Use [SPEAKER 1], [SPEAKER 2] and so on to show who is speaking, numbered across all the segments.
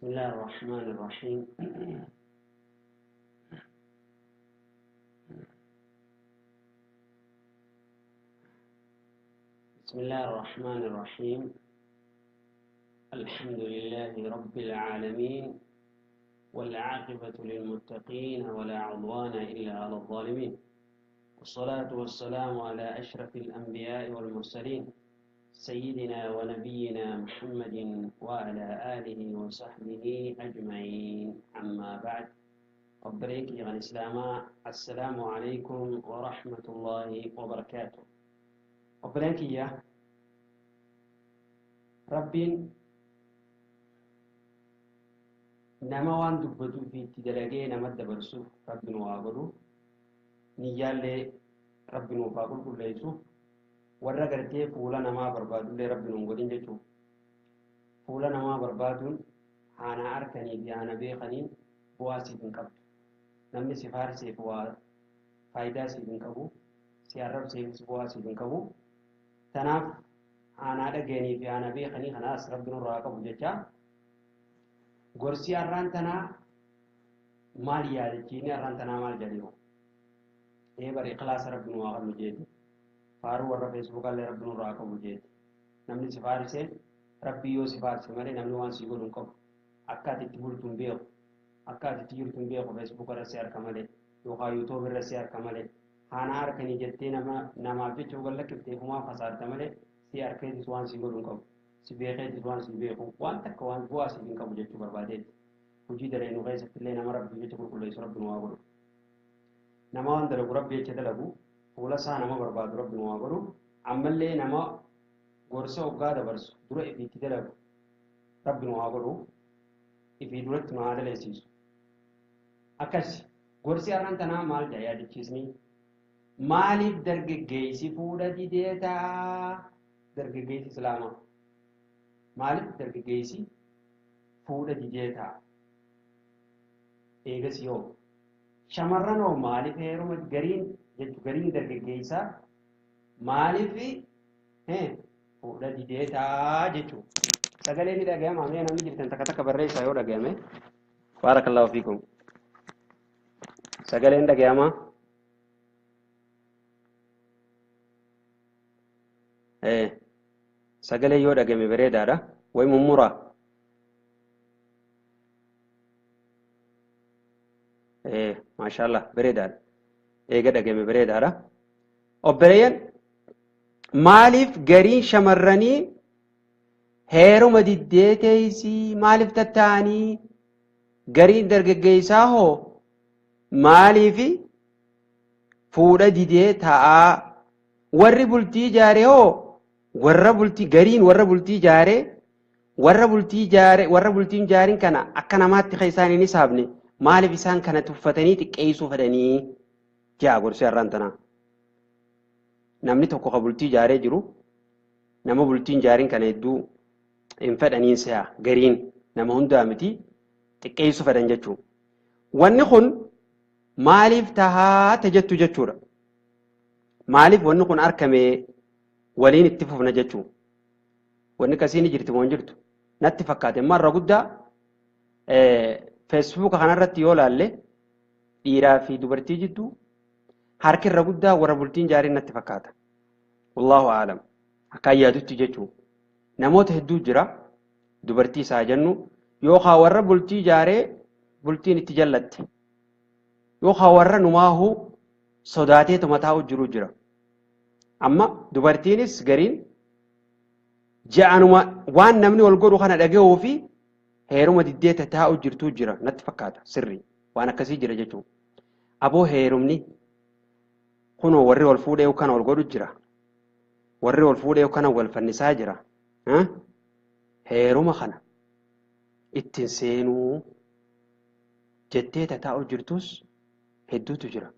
[SPEAKER 1] بسم الله الرحمن الرحيم. بسم الله الرحمن الرحيم. الحمد لله رب العالمين، والعاقبة للمتقين، ولا عدوان إلا على الظالمين، والصلاة والسلام على أشرف الأنبياء والمرسلين، سيدنا ونبينا محمد وعلى آله وصحبه أجمعين. أما بعد، ربريك يا الإسلام، السلام عليكم ورحمة الله وبركاته. ربريك يا ربين nama waan dubbatuu fi itti dalagee nama dabarsuuf Rabbi nu haa godhu, niyyaallee Rabbi nuuf haa qulqulleessu, warra gartee fuula namaa barbaadullee Rabbi nu hin godhin jechuudha. Fuula namaa barbaaduun haana harkanii fi haana beekaniin bu'aa siif hin qabdu. Namni si faarseef waa faayidaa siif hin qabu, si arrabseefis bu'aa siif hin qabu. Tanaaf haanaa dhageenii fi haana beekanii kanaas Rabbi nurraa qabu jecha. Gorsi har'aan tanaa maal yaadachiini? Har'aan tanaa maal jedhee ee bari ikhlaasa Rabbi nu haa qabnu jeeti. Faaruu warra Feesbuukaallee Rabbi nurraa haa qabu jeeti. Namni si faarseen Rabbi yoo si faarse malee namni waan si godhu hin qabu. Akka ati itti bultu hin beeku, akka ati itti jirtu hin beeku. Feesbuuk irra si harka malee yookaan Yuutuub irra si harka malee, haana harkanii jettee nama namaaf jecha ugan lakkiftee fumaaf hasaarta malee, si harkeetis waan si godhu hin qabu, si beekeetis waan si beeku waan takka waan bu'aa siif hin qabu jechuu barbaadeeti. Hojii dalagnu keessatti illee nama Rabbii jecha qulqulleessu Rabbi nu haa godhu. Nama waan dalagu Rabbi jecha dalagu, fuula isaa nama barbaadu Rabbi nu haa godhu. Ammallee nama gorsa hoggaa dabarsu dura ifiitti dalagu Rabbi nu haa godhu, ifii duratti nu haa daleessiisu. Akkas gorsi har'aan tanaa maal jedha? Yaadachiisni maaliif dargaggeessi fuudha didee ta'a? Dargaggeessi islaamaa maaliif dargaggeessi fuudha didee ta'a? Eegas yoo shamarran hoo maaliif heeruma gariin jechu, gariin dargaggeessaa maaliif fuudha didee ta'a jechuudha. Sagalee ni dhaga'ama? Mee namni jirtan takka takka barreessaa yoo dhaga'ame. Baarakallahu fiikum. Sagaleen dhaga'ama? Sagalee yoo dhaga'ame bareedaadha. Way mummuraa. Maashaallah, bareedaadha. Eega dhaga'ame bareedaadha. Obboleeyyan, maaliif gariin shamarranii heeruma diddee teessii? Maaliif tatta'anii? Gariin dargaggeessaa hoo maaliif fuudha didee ta'aa? Warri bultii ijaare hoo, warra bultii, gariin warra bultii ijaare, warra bultii ijaare, warra bultiin ijaarin kana akka namaatti kan isaan hin hisaabne maaliif isaan kana tuffatanii xiqqeessuu fedhanii jaa gorsee har'aan tanaa. Namni tokko ka bultii ijaaree jiru nama bultiin ijaarin kana hedduu hin fedhaniin se'a, gariin, nama hundaa miti, xiqqeessuu fedhan jechuudha. Wanni kun maaliif tahaa ta jettu jechuudha. Maaliif wanni kun argame waliin itti fufna jechuudha. Wanni akkasii ni jirti moo hin jirtu? Natti fakkaate amma irra guddaa Feesbuuka kanarratti yoo laalle, dhiiraa fi dubartii jidduu harki irra guddaa warra bultiin jaariin natti fakkaata. Wallaahu aalam. Akka yaadutti jechuudha. Namoota hedduu jira, dubartii isaa jennu yookaan warra bultii jaaree bultiin itti jallatte yookaan warra numaahuu sodaateetuma taa'u jiru jira. Amma dubartiinis gariin ja'anuma waan namni wal godhu kana dhaga'uu fi heeruma diddee taa'u jirtu jira natti fakkaata, sirrii waan akkasii jira jechuudha. Aboo, heerumni kunoo warri wal fuudhee kana wal godhu jira. Warri wal fuudhee kana wal fannisaa jira. Heeruma kana ittiin seenuu jettee taa'u jirtus hedduutu jira.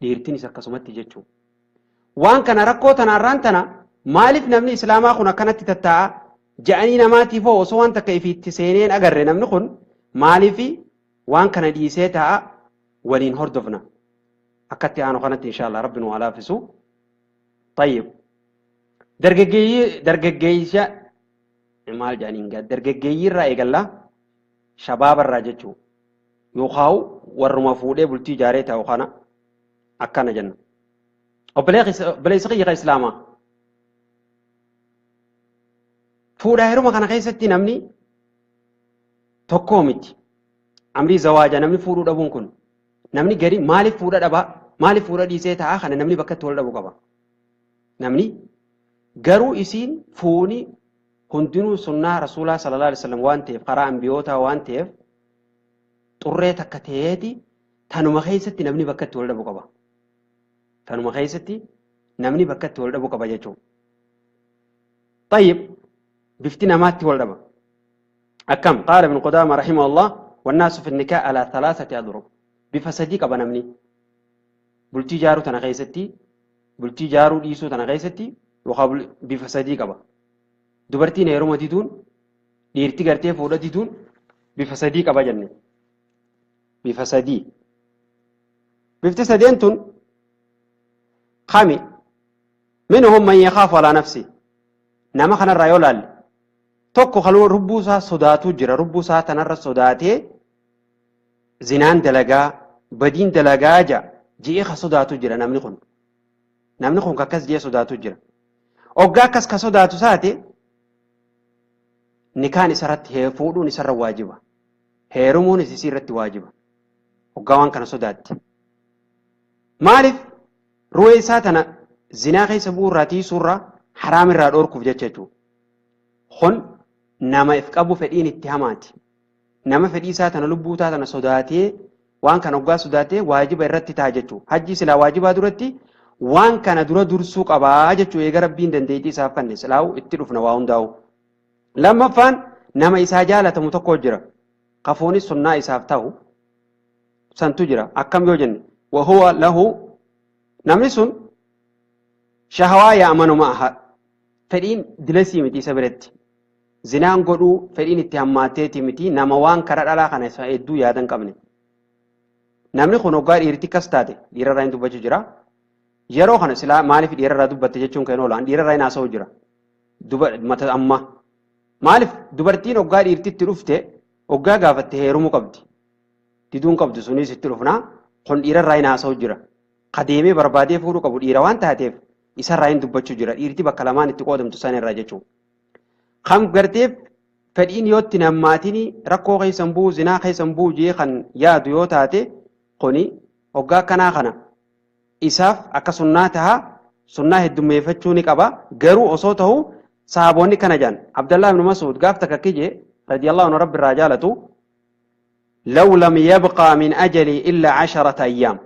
[SPEAKER 1] Dhiirtinis akkasumatti jechuudha. Waan kana rakkoo tanaarraan tana maaliif namni islaamaa kun akkanatti tattaa'a ja'anii namaatiif hoo osoo waan takka ifiitti seeneen agarre namni kun maaliif waan kana dhiisee taa'a? Waliin hordofna. Akkatti aanu kanatti inshallah Rabbi nu haa laaffisu. Tayyib. Dargaggeeyyii, dargaggeessa maal jedhaniin, dargaggeeyyii irraa eegallaa. Shabaabarraa jechuu yookaan warruma fuudhee bultii ijaaree taa'u kana akkana jenna. Obboleessi kiyya islaamaa fuudhaa heeruma kana keessatti namni tokkoo miti. Amrii zawaaja namni fuudhuu dhabuun kun namni gari maaliif fuudha dhabaa maaliif fuudha dhiisee taa'aa kana namni bakka itti wal dhabu qaba. Namni garuu isiin fuuni hundinuu sunnaa rasuulaa sallallahu alaihi wasallam waan ta'eef karaa ambiyootaa waan ta'eef xurree takka ta'eeti tanuma keessatti namni bakka itti wal dhabu qaba. Tanuma keessatti namni bakka itti wal dhabu qaba jechuudha. Tayyib bifti namaatti wal dhaba. Akkam qaala ibn Qudaama rahimahullah wannaasu fi nikaa alaa thalathati adrub bifa sadii qaba namni bultii jaaruu tana keessatti bultii jaaruu dhiisuu tana keessatti yookaan bifa sadii qaba. Dubartiin heeruma diduun dhiirti gartee fuudha diduun bifa sadii qaba jenne. Bifa sadii. Bifti sadeen tun kami minhum man yakhaafu alaa nafsi nama kanarraa yoo laalle tokko kaluu rubbuu isaa sodaatuu jira rubbuu isaa tanarra sodaatee zinaan dalagaa badiin dalagaa ja'a ji'ee ka sodaatu jira namni kun. Namni kun akkas ji'ee sodaatu jira. Oggaa akkas ka sodaatu saate nikaan isarratti fuudhuun isarra waajiba. Heerumuun isii irratti waajiba. Oggaa waan kana sodaatti. Maaliif ruwee isaa tana zinaa keessa bu'uurraa tiisuurraa haraam irraa dhoorkuuf jecha jechuudha. Kun nama if qabu fedhiin itti hamaati. Nama fedhii isaa tana lubbuu isaa tana sodaatee waan kana oggaa sodaatee waajiba irratti ta'a jechuudha. Hajji silaa waajibaa duratti waan kana dura dursuu qabaa jechuudha. Eega rabbiin dandeettii isaaf kenne silaa'u itti dhufna waa hundaa'u. Lammaffaan nama isaa jaalatamu tokko jira. Kafuunis sunnaa isaaf ta'u santu jira. Akkam yoo jenne wahuwa lahu namni sun shahawaa yaamanu ma'a fedhiin dilasii miti isa biratti. Zinaan godhuu fedhiin itti hammaatteeti miti nama waan kara dhalaa kana isa hedduu yaada hin qabne. Namni kun hoggaa dhiirti kas taate dhiirarraa hin dubbachuu jira. Yeroo kana silaa maaliif dhiirarraa dubbatte jechuun kan oolan dhiirarraa hin haasa'u jira. Mata amma maaliif dubartiin hoggaa dhiirtitti dhufte hoggaa gaafatte heerumuu qabdi. Diduun qabdu sunis itti dhufnaa kun dhiirarraa hin haasa'u jira. Kadeemee barbaadee fuudhuu qabu dhiira waan taateef isarraa hin dubbachuu jira. Dhiirti bakka lamaan itti qoodamtu san irraa jechuudha. Kan garteef fedhiin yoo itti nammaatiin rakkoo keessan bu'u zinaa keessan bu'u jee kan yaadu yoo taate kuni hoggaa akkanaa kana isaaf akka sunnaa taha sunnaa heddummeeffachuu ni qaba. Garuu osoo ta'u sahaboonni kana jedhan Abdallah ibn Mas'ud gaaf takka kije radiyallahu anhu rabbi irraa jaalatu law lam yabqaa min ajalii illa 10 ayyaam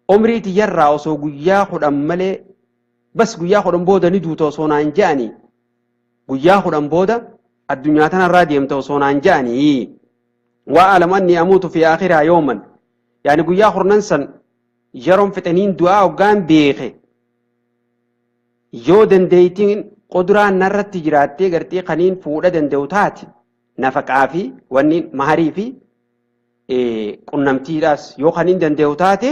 [SPEAKER 1] umrii tiyyarraa osoo guyyaa 10 malee bas guyyaa 10 booda ni duuta osoo naan je'anii guyyaa 10 booda addunyaa tanarraa deemta osoo naan je'anii waa alam anni amuutu fi aakhiraa yooman yaani guyyaa 10 san yeroon fixaniin du'aa hoggaan beeke yoo dandeeytiin quduraan narratti jiraattee gartee kaniin fuudha danda'u taate nafaqaa fi wanni maharii fi qunnamtiidhaas yoo kaniin danda'u taate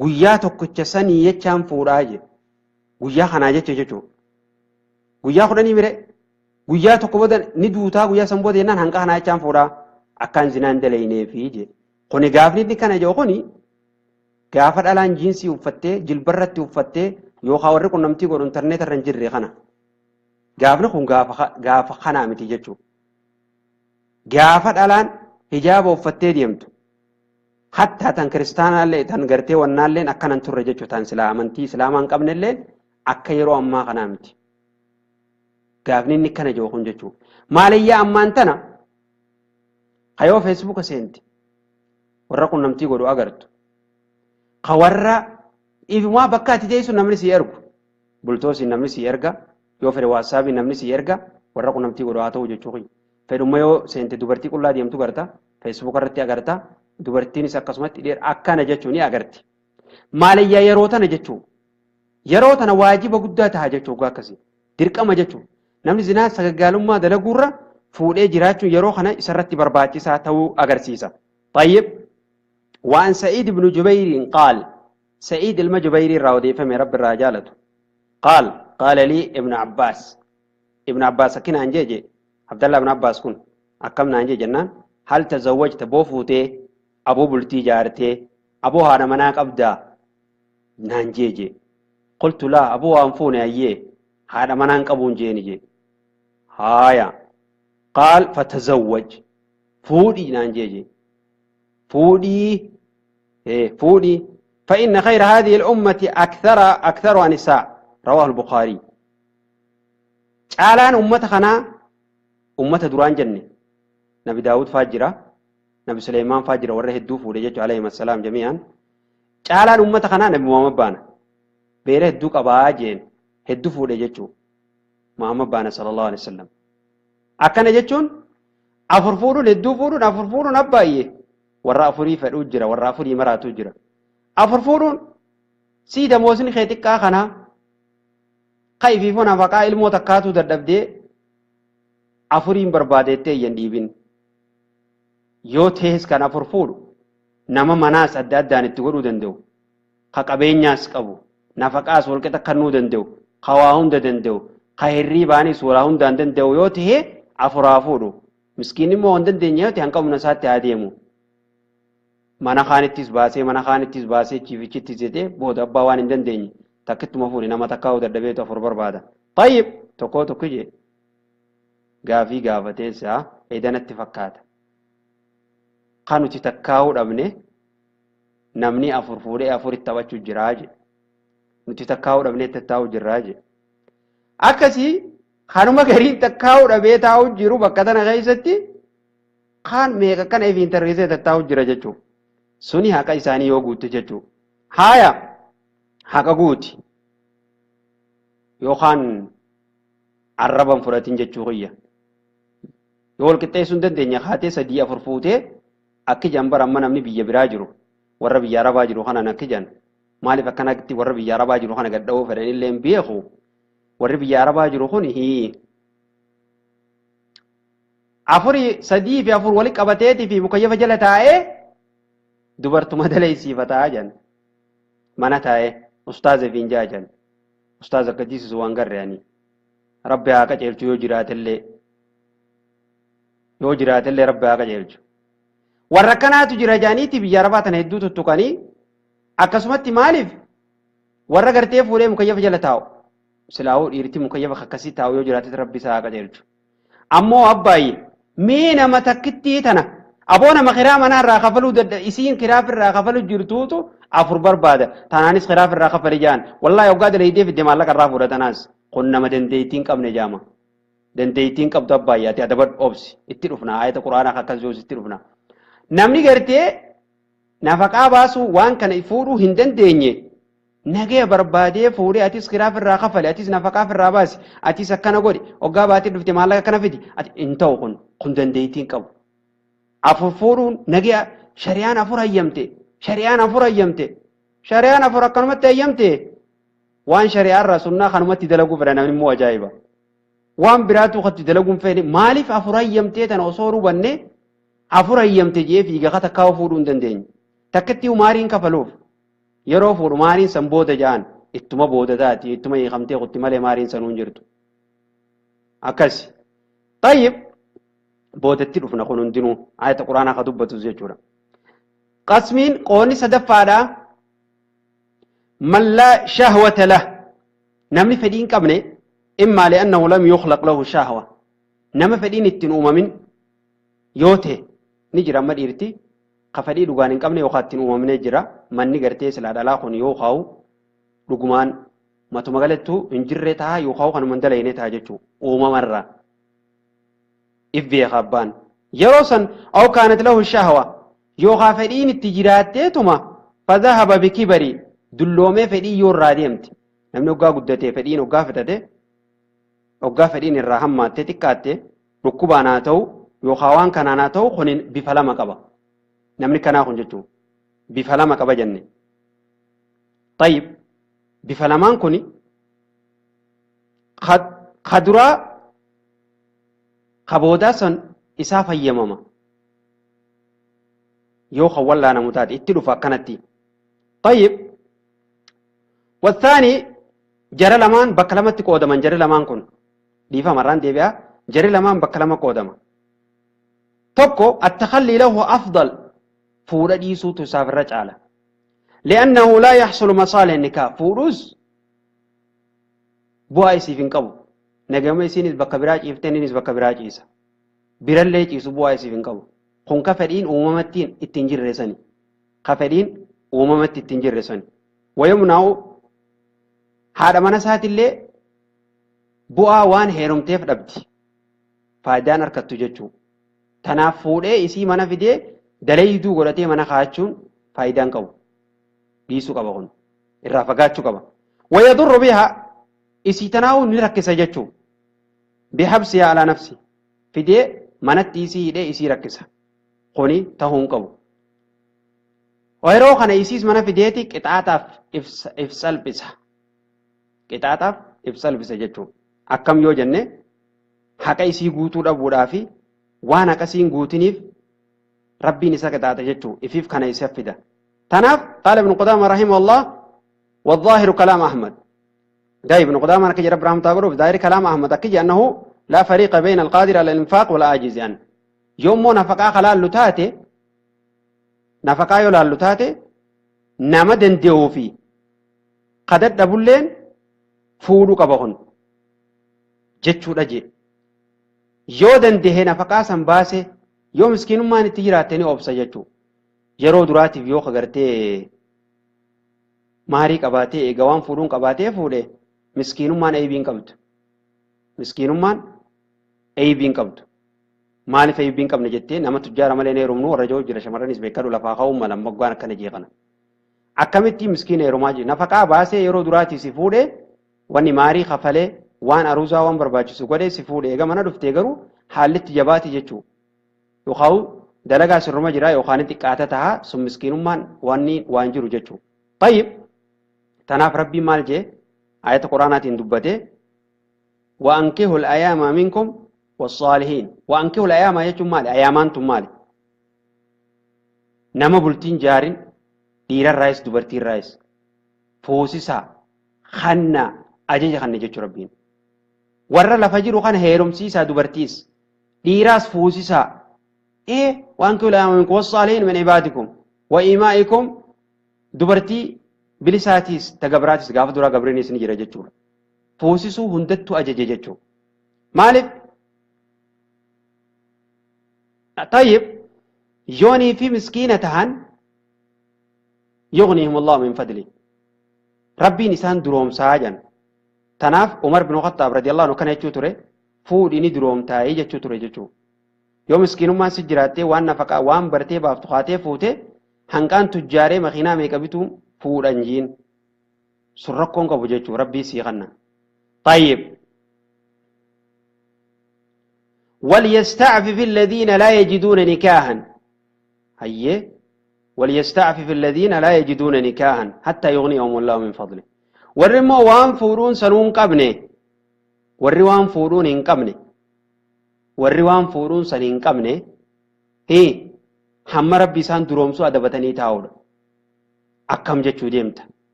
[SPEAKER 1] guyyaa tokkicha sanii jechaan fuudhaa jedhe guyyaa kanaa jecha jechuudha. Guyyaa 10 mire guyyaa tokko booda ni duutaa guyyaa san booda jennaan hanqa kanaa jechaan fuudhaa akkaan zinaan dalayneefi jedhe. Kuni gaafni inni kana jedhu kuni gaafa dhalaan jiinsii uffattee jilbarratti uffattee yookaan warri qunnamtii godhu intarneeta irra hin jirre kana. Gaafni kun gaafa kanaa miti jechuudha. Gaafa dhalaan hijaaba uffattee deemtu hattaa tan kiristaanaallee tan gartee wannaalleen akkanan turre jechuudha. Tan silaa amantii islaamaa hin qabnellee akka yeroo ammaa kanaa miti. Gaafni inni kana jiru kun jechuudha. Maaliyyaa ammaan tana kayoo feesbuuka seenti warra qunnamtii godhu agartu. Ka warra ifumaa bakka ati teessu namni si ergu. Bultoosiin namni si erga yoo fedhe waatsaapiin namni si erga warra qunnamtii godhu haa ta'u jechuudha. Fedhumma yoo seente dubartii qullaa deemtu garta feesbuuka irratti agarta dubartiinis akkasumatti dheer akkana jechuun ni agarti. Maaliyyaa yeroo tana jechuudha. Yeroo tana waajiba guddaa ta'a jechuudha akkasii. Dirqama jechuudha. Namni zinaa sagaggaalummaa dalaguurra fuudhee jiraachuun yeroo kana isarratti barbaachisaa ta'uu agarsiisa. Tayyib waan Sa'iid ibn Jubayriin qaal Sa'iid ilma Jubayrii irraa odeeffame rabbi irraa jaalatu. Qaal qaala lii ibn Abbaas. Ibn Abbaas akkinaan jee Abdallah ibn Abbaas kun Akkam naan jee jennaan hal tazawwajta boo fuutee aboo bultii jaartee aboo haadha manaa qabdaa naan jee jee. Qultu laa aboo waan fuune ayyee haadha manaan qabuun jeeni jee. Haaya qaal fatazawwaj fuudhii naan jee jee. Fuudhii fuudhii فإن خير هذه الأمة أكثرها نساء رواه البخاري. caalaan ummata kanaa ummata duraan jenne Nabi Daawud faa jira, Nabi Suleymaan faa jira, warra hedduu fuudhe jechuudha alayhim assalaam jami'an. Caalaan ummata kanaa Nabi Muhammad baana. Beera hedduu qabaa jeen hedduu fuudhe jechuudha. Muhammad baana sallallahu alaihi wasallam. Akkana jechuun afur fuudhuun hedduu fuudhuun afur fuudhuun abbaay'ee warra afurii fedhuu jira, warra afurii maraatu jira. Afur fuudhuun sii damoosni kee xiqqaa kanaa kaifiifuu nafaqaa ilmoo takkaatu dadhabdee afuriin barbaadeettee iyyan dhiibin. Yoo ta'es kan afur fuudhu nama manaas adda addaan itti godhuu danda'u, ka qabeenyaas qabu, nafaqaas walqixa kennuu danda'u, ka waa hunda danda'u, ka hirriibaanis waa hundaan danda'u yoo ta'e afuraa fuudhu. Miskiin immoo waan dandeenye yoo ta'e hanqabna isaatti haa deemu. Mana kaanittis baasee mana kaanittis baasee chiifichittis jedhee booda abbaa waan hin dandeenye takkittuma fuudhe nama takkaa'uu dadhabeetu afur barbaada. Tayyib tokko tokko jee gaafii gaafateessa edanatti fakkaata. Kan nuti takkaa'uu dhabne namni afur fuudhee afuritti taphachuu jiraa jedhe. Nuti takkaa'uu dhabnee tattaa'uu jirraa jedhe. Akkasii kanuma gariin takkaa'uu dhabee taa'uu jiru bakka tana keessatti kaan meeqa kana ifiin tarreessee tattaa'uu jira jechuudha. Suni haqa isaanii yoo guutte jechuudha. Haaya haqa guuti yookaan arraban fudhatin jechuu qiyya. Yoo wal qixxeessuu hin dandeenye haatee sadii afur fuutee akki jan bara amma namni biyya biraa jiru warra biyya arabaa jiru kanaan akki jan maaliif akkanatti warra biyya arabaa jiru kana gad dha'uu fedhan illee hin beeku. Warri biyya arabaa jiru kun afurii sadii fi afur walitti qabateetii fi mukayyafa jala taa'ee dubartuma dalaysiifataa jan mana taa'ee ustaaza fi hinjaa jan ustaaza akka jiisisu waan garreani rabbi haa qajeelchu yoo jiraatellee rabbi haa qajeelchu. Warra akkanaatu jira jaaniiti biyya arabaa tana hedduu tuttuqanii akkasumatti maaliif warra gartee fuudhee mukayyafa jala taa'u silaa'uu dhiirti mukayyafa akkasii taa'u yoo jiraate rabbi isaa haa qajeelchu. Ammoo abbaayye mee nama takkittii tana aboo nama kiraa manaa irraa kafaluu dadha isiin kiraaf irraa kafaluu jirtuutu afur barbaada tanaanis kiraaf irraa kafali jaan wallaahi hoggaa dalaydee fidde maallaqa irraa fuudha tanaas kun nama dandeettii hin qabne jaama dandeettii hin qabdu abbaayye ati adabadhu obsi itti dhufna ayata quraanaa akkas yoos itti dhufna. Namni gartee nafaqaa baasuu waan kana fuudhuu hin dandeenye nagaya barbaadee fuudhee atis kiraaf irraa kafali atis nafaqaaf irraa baasi atis akkana godhi hoggaa baatee dhufte maallaqa akkana fidi ati hin ta'u kun dandeettii hin qabu. Afur fuudhuun nagaya shari'aan afur hayyamte shari'aan afur hayyamte shari'aan afur akkanumatti hayyamte waan shari'aarraa sunnaa kanumatti dalaguu fedha namni immoo ajaa'iba. Waan biraatu katti dalaguun fedhe maaliif afur hayyamtee tana osoo hubanne afur hayyamte jee fiiga ka takkaa fuudhuu hin dandeenye. Takkatti maariin kafaluuf yeroo fuudhu maariin san booda ja'an ittuma booda taati ittuma hiikamtee kutti malee maariin sanuu hin jirtu. Akkasi. Tayyib boodatti dhufna kun hundinuu ayata quraanaa ka dubbatus jechuudha. Qasmiin qoonni sadaffaadhaa man laa shahwata lah namni fedhii hin qabne immaa li'annahu lam yukhlaq lahu shahwa nama fedhiin ittiin uumamin yoo ta'e ni jira amma dhiirti ka fedhii dhugaan hin qabne yookaan ittiin uumamnee jira manni gartee silaa dhalaa kun yoo kaa'u dhugumaan matuma galattuu hin jirre ta'a yoo kaa'u kanuma hin dalagne ta'a jechuudha uumamarraa. If beeka abbaan yeroo san aw kaanat lahu shahwa yookaan fedhiin itti jiraatteetuma fadhahaba bikibari dulloomee fedhii yoo irraa deemte namni hoggaa guddatee fedhiin hoggaa fixate hoggaa fedhiin irraa hammaattee xiqqaatte dhukkubaan haa ta'u yookaan waan kanaan haa ta'u kun bifa lama qaba. Namni kanaa kun jechuun bifa lama qaba jenne. Tayyib bifa lamaan kun ka duraa ka boodaa san isaa fayyamama. Yoo kan wallaanamu taate itti dhufa akkanatti. Tayyib والثاني jara lamaan bakka lamatti qoodaman jara lamaan kun dhiifama irraan deebi'a jara lamaan bakka lama qoodama. Tokko التخلي له أفضل fuudha dhiisuutu isaaf irra caala. لأنه لا يحصل مصالح النكاح fuudhus bu'aa isiif hin qabu. Nagama isiinis bakka biraa ciiftee innis bakka biraa ciisa. Birallee ciisu bu'aa isiif hin qabu. Kun ka fedhiin uumamatti ittiin jirre sani. Ka fedhiin uumamatti ittiin jirre sani. Wayumnaa'u haadha mana isaatillee bu'aa waan heerumteef dhabdi. Faayidaan harkattu jechuudha. Tanaaf fuudhee isii mana fidee dalayduu godhatee mana kaa'achuun faayidaan qabu. Dhiisuu qaba kun. Irraa fagaachuu qaba. Wayadurru bihaa isii tanaa'uu ni rakkisa jechuudha. Bihabsihaa alaa nafsi. Fidee manatti isii hidhee isii rakkisa. Kuni tahuu hin qabu. Yeroo kana isiis mana fideeti qixaaxaaf if salphisa. Qixaaxaaf if salphisa jechuudha. Akkam yoo jenne haqa isii guutuu dhabuudhaa fi waan haqasiin guutiniif rabbiin isa qixaaxa jechuudha. Ifiif kana isa fida. Tanaaf qaala Ibnu Qudaama rahimahullah والظاهر كلام أحمد. جاي ابن قدامة أكيد رب رحمة الله ظاهر كلام أحمد أكيد أنه لا فريق بين القادر على الإنفاق والعاجز عنه. يوم نفقا خلال لتاتي نفقا يولال لتاتي نما دنديو في قدد دبولين فودو قبهن جتشو دجي yoo dandahee nafaqaa san baase yoo miskiinummaan itti jiraatte ni obsa jechuu. Yeroo duraatiif yoo kagartee maarii qabaatee eega waan fuudhuun qabaatee fuudhe miskiinummaan aybii hin qabdu. Miskiinummaan aybii hin qabdu. Maaliif aybii hin qabne jettee nama tujjaara malee heerumnu warra jiru jira shamarranis beekadu lafaa ka'uu mala moggaan akkana jeeqana. Akkamitti miskiina heerumaa jiru nafaqaa baasee yeroo duraatiif si fuudhe wanni maarii kafalee waan aruuzaa waan barbaachisu godhee si fuudhe eega mana dhuftee garuu haallitti jabaati jechuu. Yookaan dalagaa sirruma jira yookaan xiqqaata ta'a sun miskiinummaan wanni waan jiru jechuu. Tayyib tanaaf rabbiin maal jee ayata quraanaatiin dubbate وأنكحوا الأيام منكم والصالحين. وأنكحوا الأيام jechuun maali? Ayaamaan tun maali? Nama bultiin jaarin dhiirarraayis dubartiirraayis fuusisaa kannaa ajaja kanna jechuu rabbiin. Warra lafa jiru kana heerumsiisaa dubartiis dhiiraas fuusisaa. وأنكحوا الأيام منكم والصالحين من عبادكم وإمائكم dubartii bilisaatiis tagabraatiis gaafa duraa gabriinis ni jira jechuudha. Fuusisuu hundattuu ajaje jechuudha. Maaliif? Tayyib yoonii fi miskiina tahan يغنيهم الله من فضله. Rabbiin isaan duroomsaa jedhan. Tanaaf Umar bin Khattaab radiyallahu anhu kana jechuu ture fuudhini duroomtaa'ee jechuu ture jechuudha. Yoo miskiinummaan si jiraattee waan nafaqaa waan bartee baaftu haatee fuute hanqaan tujjaaree makiinaa meeqa bituu fuudhan jiin sun rakkoon qabu jechuudha rabbii sii kanna. طيب وليستعفف الذين لا يجدون نكاحا هي وليستعفف الذين لا يجدون نكاحا حتى يغنيهم الله من فضله. warri waan fuudhuun sanuun qabne warri waan fuudhuun hin qabne warri waan fuudhuun san hin qabne hamma rabbi isaan duroomsuu adabatanii taa'uudha. Akkam jechuu deemta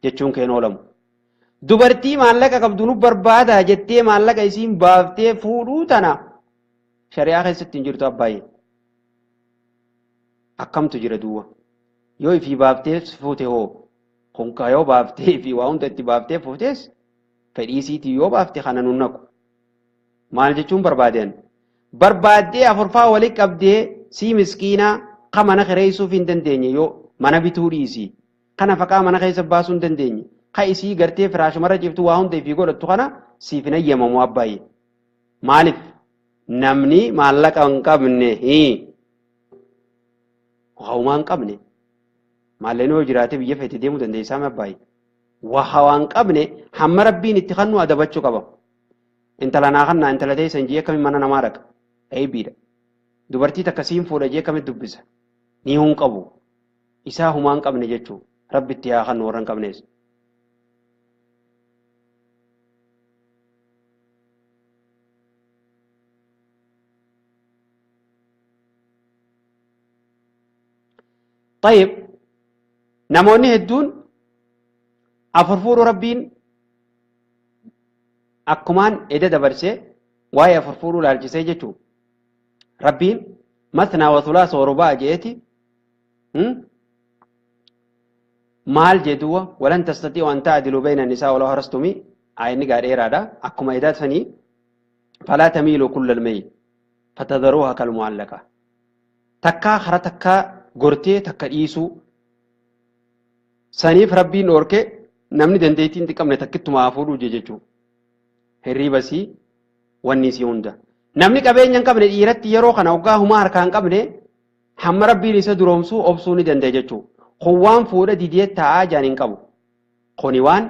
[SPEAKER 1] jechuun keen oolamu. Dubartii maallaqa qabdu nu barbaadaa jettee maallaqa isiin baaftee fuudhuu tana shari'aa keessatti hin jirtu abbaay'ee. Akkamtu jira duwwa yoo ifii baaftee fuute hoo konkaa yoo baaftee fi waa hunda itti baaftee fuutees fedhii siitii yoo baafte kana nun naqu. Maal jechuun barbaadeen? Barbaaddee afurfaa walii qabdee sii miskiinaa ka mana kireessuuf hin dandeenye yoo mana bituu dhiisii kana faqaa mana keessa baasuu hin dandeenye ka isii gartee firaashumarra ciftu waa hunda ifii godhattu kana siif hin ayyamamu abbaay'ee. Maaliif? Namni maallaqa hin qabne homaa hin qabne maallaqni yoo jiraate biyya feete deemuu dandeessaa abbaay'ee. Waa hin qabne hamma rabbiin itti kannu adabachuu qaba. Intala naa kannaa intala teessan jee akkamiin mana namaa dhaqa? Eebbiidha. Dubartii takka siin fuudha jee akkamitti dubbisa? Ni hun qabu. Isaa humaa hin qabne jechuudha. Rabbi itti haa kannu warra hin qabnees. طيب namoonni hedduun afur fuudhuu rabbiin akkumaan eda dabarsee waa'ee afur fuudhuu laalchisee jechuudha. Rabbiin Matnaa wa thulaasa wa rubaa jeeti maal jedhuwa walan tastatii'u an ta'dilu bayna nisaa walaw harastumi ayinni gaa dheeraadha akkuma edaa sanii falaa tamiilu kullal mayl fatadharuuha kalmu'allaqa takkaa kara takkaa gortee takka dhiisuu saniif rabbiin dhoorke namni dandeettii hin qabne takkittumaa fuudhuu jechuudha. Hirriibasii wanni isii hunda. Namni qabeenya hin qabne dhiiratti yeroo kana hoggaa humaa harkaa hin qabne hamma rabbiin isa duroomsuu obsuu ni danda'a jechuudha. Kun waan fuudha didee taa'aa jiran hin qabu. Kuni waan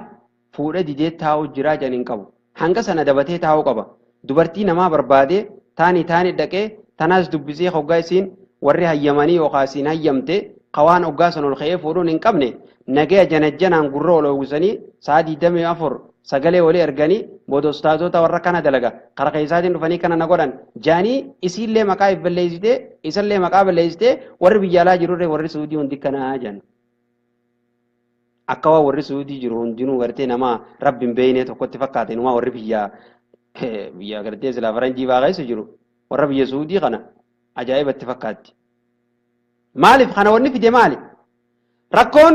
[SPEAKER 1] fuudha didee taa'uu jiraa jiran hin qabu. Hanga sana dabatee taa'uu qaba. Dubartii namaa barbaadee taani taani dhaqee tanaas dubbisee hoggaa isiin warri hayyamanii yookaan isiin hayyamte qawaan hoggaa sana ol ka'ee fuudhuun hin qabne nagaya janajjanaan gurra ol uwwisanii sa'a 24 sagalee walii erganii booda ustaazota warra kana dalaga kara keessaatiin dhufanii kana na godhan jaanii isiillee maqaa if balleessitee isallee maqaa balleessitee warri biyya alaa jirurree warri Suudii hundi kanaa jedhan. Akka waan warri Suudii jiru hundinuu gartee nama rabbi hin beekne tokkotti fakkaate numaa warri biyya biyya gartee silaa faranjii baa keessa jiru warra biyya Suudii kana ajaa'ibatti fakkaatti. Maaliif kana wanni fide maali? Rakkoon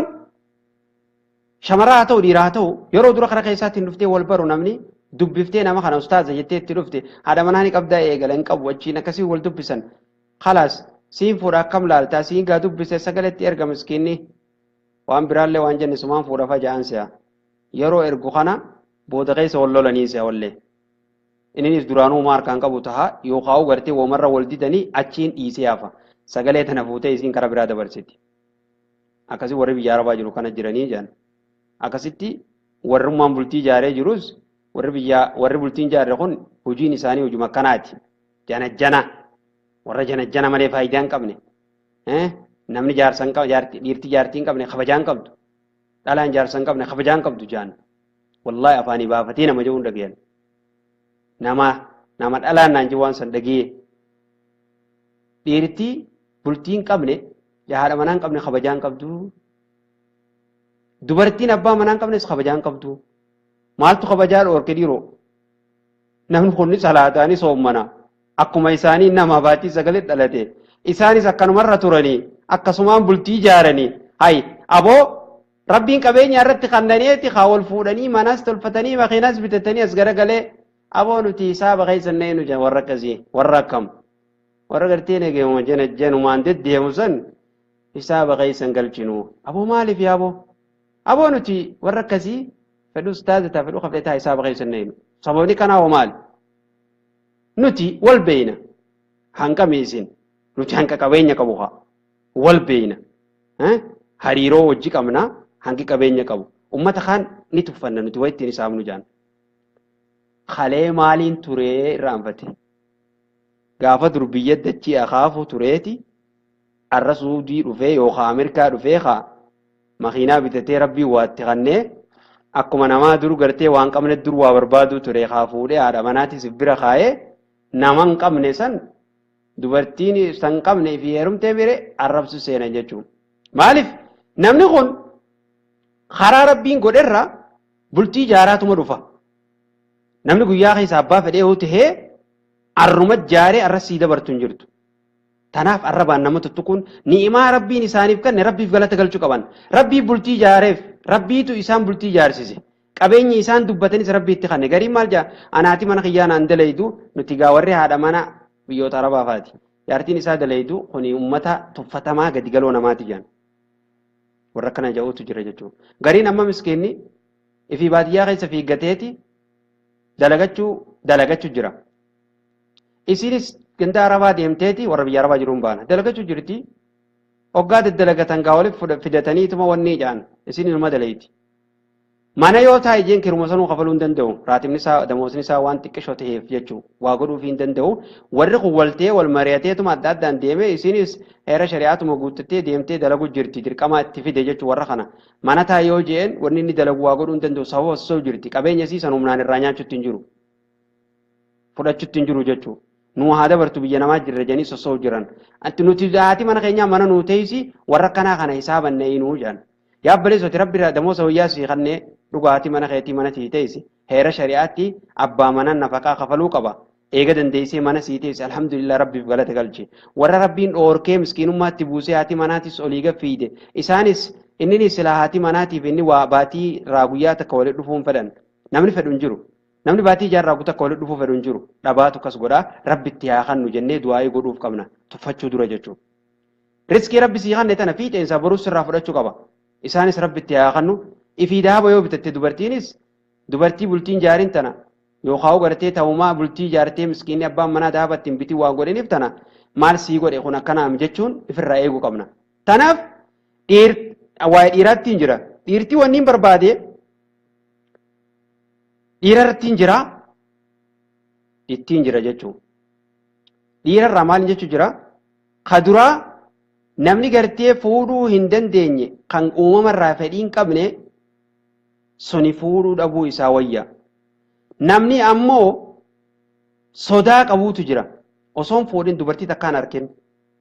[SPEAKER 1] shamaraa haa ta'u dhiiraa haa ta'u yeroo dura kara keessaatiin dhuftee wal baru namni dubbiftee nama kana ustaaza jettee itti dhufte haadha manaa ni qabdaa eegala hin qabu achiin akkasii wal dubbisan khalaas siin fuudha akkam laaltaa siin gaa dubbise sagaletti erga miskiinni waan biraallee waan jenne sumaan fuudha faja'an si'a yeroo ergu kana booda keessa wal lolanii si'a wallee inninis duraanuu homaa harkaan qabu taha yookaan gartee womarra wal didanii achiin dhiisee hafa sagalee tana fuutee isiin kara biraa dabarsiti akkasii warri biyya arabaa jiru kana jiranii jedhan. Akkasitti warrummaan bultii ijaaree jirus warri biyya warri bultiin ijaarre kun hojiin isaanii hojuma akkanaati. Janajjana warra janajjana malee faayidaa hin qabne. Namni jaarsa hin qabne dhiirti jaartii hin qabne kabajaa hin qabdu. Dhalaan jaarsa hin qabne kabajaa hin qabdu jaan. Wallaahi afaanii baafatee nama jedhuun dhagayan. Nama dhalaan naan jiru waan san dhagee. Dhiirti bultii hin qabne haadha manaa hin qabne kabajaa hin qabdu. Dubartiin abbaa manaa hin qabnes kabajaa hin qabdu. Maaltu kabajaa dhoorke dhiiroo? Namni kun salaataani soommana. Akkuma isaanii nama baatii sagalee dhalate. Isaanis akkanumarra turanii akkasumaan bultii ijaaranii. Hayi aboo rabbiin qabeenya irratti kannaneeti haa wal fuudhanii manas tolfatanii makiinas bitatanii as garagalee aboo nuti hisaaba keessa neenu jedhan warra akkasii warra akkam warra gartee nageema jenajjanumaan deddeemu san hisaaba keessa hin galchinu. Aboo maaliif yaaboo? Aboo nuti warra akkasii fedhu ustaaza ta'a fedhu kafee ta'a hisaaba keessa neenu. Sababni kanaa hoo maali? Nuti wal beeyna hanqa miisin nuti hanqa qabeenya qabu haa wal beeyna hariiroo wajji qabna hanqi qabeenya qabu ummata kaan ni tuffanna nuti waa ittiin hisaabnu jaan. Kalee maaliin turee irraanfate gaafa dur biyya dachii akaafu tureeti arra Suudii dhufee yookaan Ameerikaa dhufee haa makiinaa bitatee rabbii waatti kannee akkuma namaa dur gartee waan qabne dur waa barbaaduu ture haa fuudhee haadha manaatis bira kaayee nama hin qabne san dubartiin san qabne fi heerumtee bire arrabsu seenan jechuudha. Maaliif namni kun karaa rabbiin godherra bultii ijaaraatuma dhufa. Namni guyyaa keessa abbaa fedhee yoo tahee arruma ijaaree arra sii dabartu hin jirtu. Tanaaf arrabaan nama tuttuquun ni'imaa rabbiin isaaniif kenne rabbiif galata galchuu qaban. Rabbii bultii ijaareef rabbiitu isaan bultii ijaarsise. Qabeenyi isaan dubbatanis rabbiitti kenne. Gariin maal jaa anaati mana kiyyaa naan dalaydu nuti gaa warri haadha mana biyyoota arabaa faati. Jaartiin isaa dalaydu kuni uummata tuffatamaa gadi galoo namaati jaan. Warra akkana ja'uutu jira jechuudha. Gariin amma miskiinni ifii baadiyyaa keessa fiiggateeti dalagachuu jira. Isinis ganda arabaa deemteeti warra biyya arabaa jiruun baana. Dalagachuu jirti. Hoggaa daddalagatan gaa waliif fidataniituma wanni ijaan isin ilma dalayti. Mana yoo taa'e jeen kiruma sanuu kafaluu hin danda'u. Raatibni isaa damoosni isaa waan xiqqishoo ta'eef jechuu waa godhuuf hin danda'u. Warri kun waltee wal mari'ateetuma adda addaan deeme isinis heera shari'aatuma guuttattee deemtee dalagu jirti dirqama itti fide jechuu warra kana. Mana taa'e yoo jeen wanni inni dalagu waa godhuu hin danda'u sababa osoo jirti. Qabeenya isii san humnaan irraa nyaachuutti hin jiru. Fudhachuutti hin jiru jechuu. Nu haa dabartu biyya namaa jirra jedhanii sosso'u jiran. Ati nuti haati mana keenyaa mana nuu teessi warra kanaa kana hisaaban neenuu jedhan. Yaa obboleessoti rabbi irraa damoosa wayyaa sii kannee dhugaatii mana keetii mana sii teessi. Heera shari'aatti abbaa manaan nafaqaa kafaluu qaba. Eega dandeessee mana sii teesse alhamdulillah rabbiif galata galche. Warra rabbiin dhoorkee miskiinummaatti buusee haati manaatis olii gaffiide. Isaanis inni silaa haati manaatiif inni waa baatii irraa guyyaa takka walitti dhufuun fedhan. Namni fedhu hin jiru. Namni baatii jaarraa guutuu takka walitti dhufuu fedhu hin jiru. Dhabaatu akkas godhaa rabbitti haa kannu jennee du'aayii godhuuf qabna. Tuffachuu dura jechuudha. Riskii rabbi sii kanne tana fiixeensaa boruu sirraa fudhachuu qaba. Isaanis rabbitti haa kannu. Ifii daaba yoo bitatte dubartiinis dubartii bultiin jaariin tana yookaan gartee ta'umaa bultii jaartee miskiinni abbaan manaa daaba ittiin bitii waan godhaniif tana maal sii godhe kun akkanaam jechuun ifirraa eeguu qabna. Tanaaf waa'ee dhiiraatti hin jira. Dhiirtii wanni hin barbaade dhiirarratti hin jira ittiin jira jechuudha. Dhiirarraa maal jechuu jira? Kaduraa namni gartee fuudhuu hin dandeenye kan uumamarraa fedhii hin qabne suni fuudhuu dhabuu isaa wayya. Namni ammoo sodaa qabuutu jira. Osoon fuudhin dubartii takkaan arkin.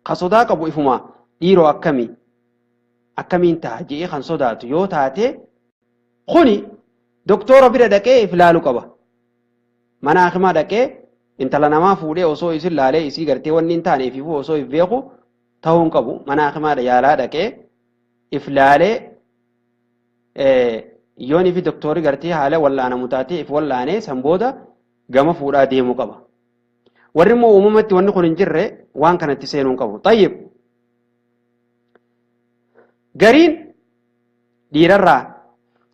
[SPEAKER 1] Ka sodaa qabu ifuma dhiiroo akkamii? Akkamiin ta'a jedhee kan sodaatu yoo taate kuni doktora bira dhaqee if ilaaluu qaba. Mana hakimaa dhaqee intala namaa fuudhee osoo isin laalee isii gartee wanni hin taane ifiifuu osoo if beeku ta'uu hin qabu. Mana hakimaa yaalaa dhaqee if laalee yoon ifi doktorri gartee haala wallaanamu taatee if wallaanee san booda gama fuudhaa deemuu qaba. Warri immoo uumamatti wanni kun hin jirre waan kanatti seenuu hin qabu. Tayyib. Gariin dhiirarraa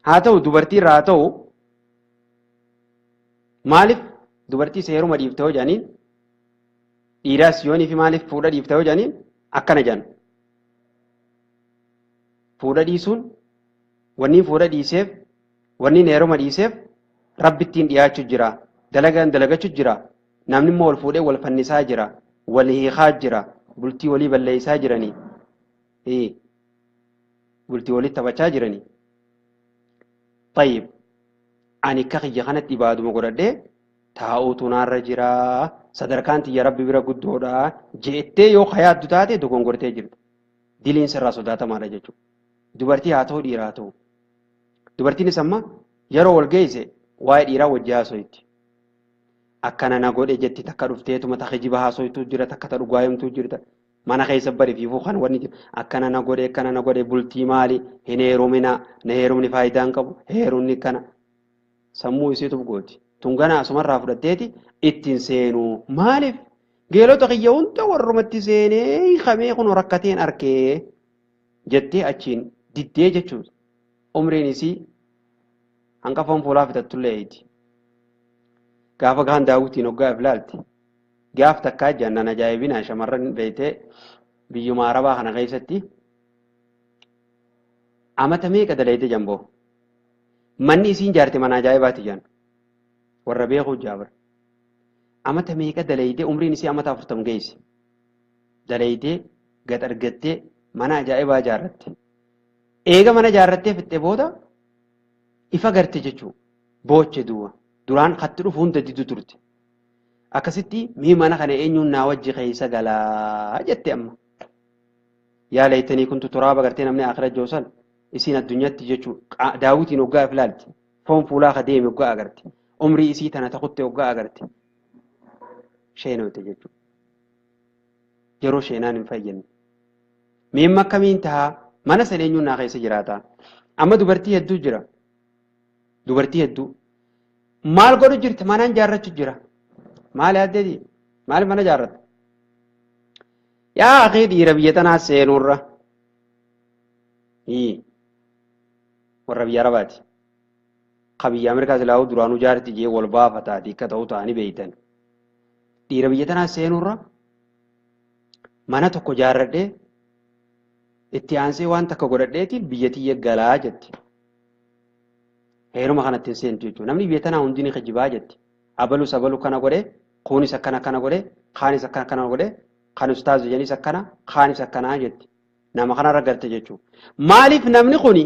[SPEAKER 1] haa ta'u dubartiirraa haa ta'u maaliif dubartii seeruma dhiifte hoo jedhaniin dhiiraas yoonii fi maaliif fuudha dhiifte hoo jedhaniin akkana jedhan. Fuudha dhiisuun wanni fuudha dhiiseef wanni heeruma dhiiseef rabbittiin dhiyaachuu jira dalagaan dalagachuu jira namni immoo wal fuudhee wal fannisaa jira wal hiikaa jira bultii walii balleessaa jiranii bultii walii taphachaa jiranii. Tayyib ani akka kiyya kanatti ibaaduma godhadhee taa'uutu naarra jira sadarkaan tiyya rabbi bira guddoodha jettee yoo kayaaddu taate dogongortee jirta. Diliin sirraa sodaatamaadha jechuudha. Dubartii haa ta'u dhiira haa ta'u. Dubartiinis amma yeroo wal geesse waa'ee dhiiraa wajji haaso'itti. Akkana na godhe jetti takka dhufteetuma takka jiba haaso'itu jira takka ta dhugaa himtu jirta. Mana keessa bari fiifuu kan wanni jiru akkana na godhe akkana na godhe bultii maali hin heerumina na heerumni faayidaa hin qabu heerumni kana sammuu isiituuf gooti. Tungana asumarraa fudhatteeti ittiin seenuu maaliif geelota kiyya hunda warrumatti seenee hiikamee kun rakkateen arkee jettee achiin diddee jechuudha. Umriin isii hanqafoon fuulaa fitattullee eeti. Gaafa gahan daawwitiin hoggaa ilaalti. Gaaf takkaa jennaan ajaa'ibinaa shamarran beeytee biyyuma arabaa kana keessatti amata meeqa daleeyte jamboo. Manni isiin jaarte mana ajaa'ibaati jaan. Warra beekuu jaabra. Amata meeqa daleeyte umriin isii amata 40 geesse. Daleeytee gad argattee mana ajaa'ibaa jaarratte. Eega mana jaarrattee fixxe booda ifa garte jechuudha. Booche duuba. Duraan katti dhufu hunda diddu turte. Akkasitti mii mana kana eenyuun naa wajji keessa galaa jette amma. Yaa laytanii kuntu turaaba gartee namni akira joosan isiin addunyaatti jechuudha. Daawwitiin hoggaa if ilaalti. Foon fuulaa ka deeme hoggaa agarte. Umrii isii tana takutte hoggaa agarte. Sheenoote jechuudha. Yeroo sheenaan hin fayyadne. Miimma akkamiin tahaa mana sana eenyuun naa keessa jiraata. Amma dubartii hedduu jira. Dubartii hedduu. Maal godhu jirti? Manaan jaarrachuu jira. Maali addeeti? Maali mana jaarratta? Yaa akii dhiira biyya tanaa seenuurra. Warra biyya Arabaati. Ka biyya Ameerikaa silaa'uu duraanuu jaarti jee wal baafataati akka ta'u ta'anii beeytan. Dhiira biyya tanaa seenuurra mana tokko jaarradhee itti aansee waan takka godhadheetiin biyya tiyya galaa jetti. Heeruma kanatti hin seentu jechuudha. Namni biyya tanaa hundi ni kijibaa jetti. Abalus abalu kana godhe, kunis akkana akkana godhe, kaanis akkana akkana godhe, kan ustaazu jedhanis akkana, kaanis akkanaa jetti. Nama kanarra garte jechuudha. Maaliif namni kuni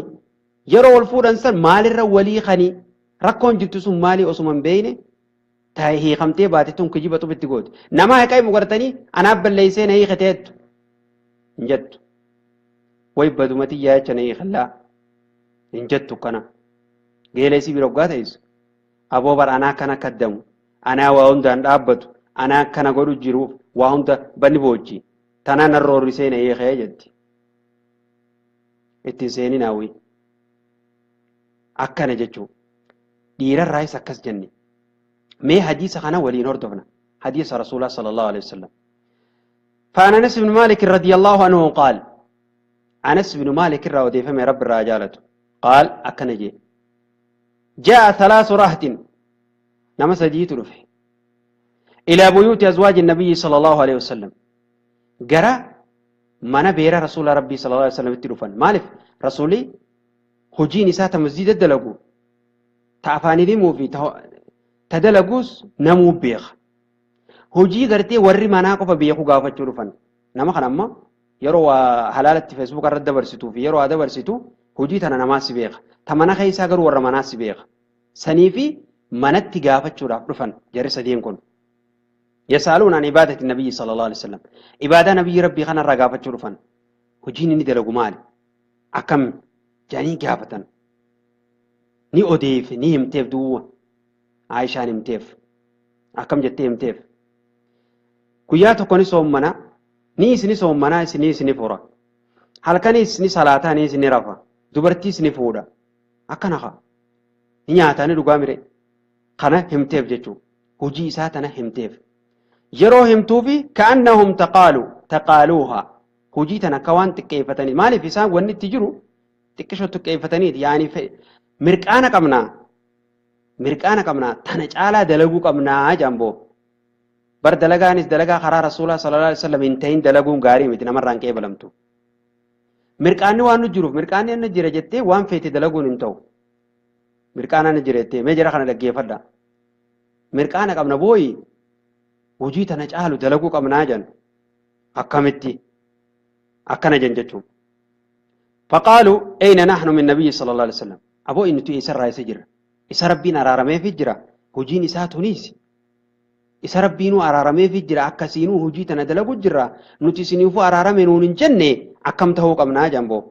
[SPEAKER 1] yeroo wal fuudhan san maalirra walii kanii rakkoon jirtu sun maalii osuma hin beekne taa'ee hiikamtee baate tun kijiba xubitti gooti. Nama haqa himu gartanii anaaf balleessee na hiikateettu hin jettu. Way badumati yaacha na hiikallaa hin jettu kana. Geela isii bira hoggaa ta'es aboo bara anaa kana kaddamu anaa waa hundaan dhaabbatu Anaa akkana godhu jiruuf waa hunda banni boochi. Tanaan narroorri seena eekee jetti. Ittiin seenin hawwi. Akkana jechuudha. Dhiirarraayis akkas jenne. Mee hadiisa kana waliin hordofna. Hadiisa Rasuulaa sallallahu alaihi wasallam. فعن أنس بن مالك رضي الله عنه قال أنس بن مالك رضي فم رب الرجالة قال أكنجي جاء ثلاث رهط نما سديت رفع إلى بيوت أزواج النبي صلى الله عليه وسلم جرى من بير رسول ربي صلى الله عليه وسلم التلفون مالف رسولي هجي نساء تمزيد الدلقو تعفاني دي موفي تدلقوس نمو بيخ hojii gartee warri manaa qofa beeku gaafachuu dhufan. Nama kana amma yeroo waa halaalatti Facebook irratti dabarsituu fi yeroo waa dabarsitu hojii tana namaa si beeka. Ta mana keessaa garuu warra manaa si beeka. Sanii fi manatti gaafachuudhaaf dhufan jarri sadeen kun. Yasaaluun an ibaadati nabiyyi sallallahu alaihi wasallam. Ibaadaa nabiyyi rabbii kanarraa gaafachuu dhufan. Hojiin inni dalagu maali? Akkam jedhanii gaafatan. Ni odeef ni himteef duwwa. Aayishaan himteef. Akkam jettee himteef. Guyyaa tokko ni soommana, ni isini soommana, isini isini fura. Halkanis ni salaataa, ni isini rafa. Dubartiis ni fuudha. Akkana haa. Ni nyaataa ni dhugaa mire. Kana himteef jechuudha. Hojii isaa tana himteef. Yeroo himtuufi ka'annahum taqaaluuha. Hojii tana akka waan xiqqeeffatanii. Maaliif isaan wanni itti jiru xiqqishoo xiqqeeffataniiti. Yaani mirqaana qabnaa. Mirqaana qabnaa. Tana caalaa dalaguu qabnaa jamboo. Bar dalagaanis dalagaa karaa Rasuulaa sallallahu alaihi wasallam hin ta'in dalaguun gaarii miti namarraan qeebalamtu. Mirqaanni waan nu jiruuf mirqaanni inni jira jettee waan feete dalaguun hin ta'u. Mirqaana inni jira jettee mee jara kana dhaggeeffadha. Mirqaana qabna booyi hojii tana caalu dalaguu qabnaa jan akkamitti akkana jan jechuun. Faqaalu ayna nahnu min nabiyyi sallallahu alaihi wasallam. Aboo inni tu eessarraa isa jira. Isa rabbiin araarameefi jira. Hojiin isaa tunis. Isa rabbiinuu araarameefi jira akkasiinuu hojii tana dalagu jira nuti isiniifuu araarame nuun hin jenne akkam ta'uu qabnaa jamboo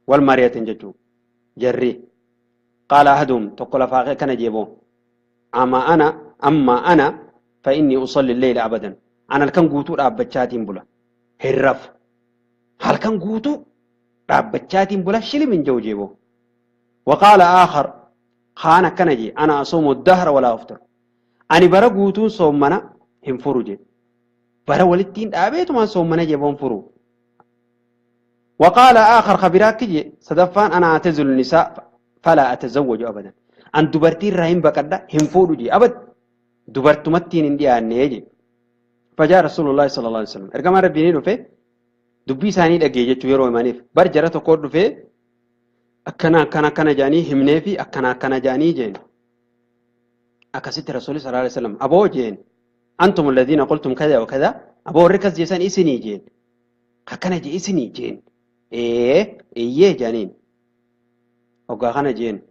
[SPEAKER 1] wal mari'atan jechuu jarri qaala ahaduhum tokko lafaa kana jeeboo amma ana fa inni usalli leyla abadan an halkan guutuu dhaabbachaatiin bula hin rafu halkan guutuu dhaabbachaatiin bula shilim hin jiru jeeboo waqaala aakhar kaan akkana jee ana asuumu dahra walaa aftir Ani bara guutuun soommana hin furu jedhe. Bara walittiin dhaabeetumaan soommana jee boon furu. Waqaala aakhar kabiraakki jee sadaffaan ana atazulu nisaa falaa atazawwaju abadan. An dubartii irraa hin baqadha hin fuudhu jee abad dubartumattiin hin dhiyaannee jee. Fajaa Rasuulullaahi sallallahu alaihi wasallam. Ergamaan Rabbii ni dhufe dubbii isaanii dhagee jechuu yeroo himaniif bar jara tokko dhufee akkana akkana akkana jedhanii himnee fi akkana akkana jedhanii jeen. Akkasitti Rasuulli sallallahu alaihi wasallam aboo jeen antum alladhiina qultum kaza wa kaza aboo warri kas jeessan isinii jeen akkana jee isinii jeen ee eeyyee jedhaniin hoggaa kana jeen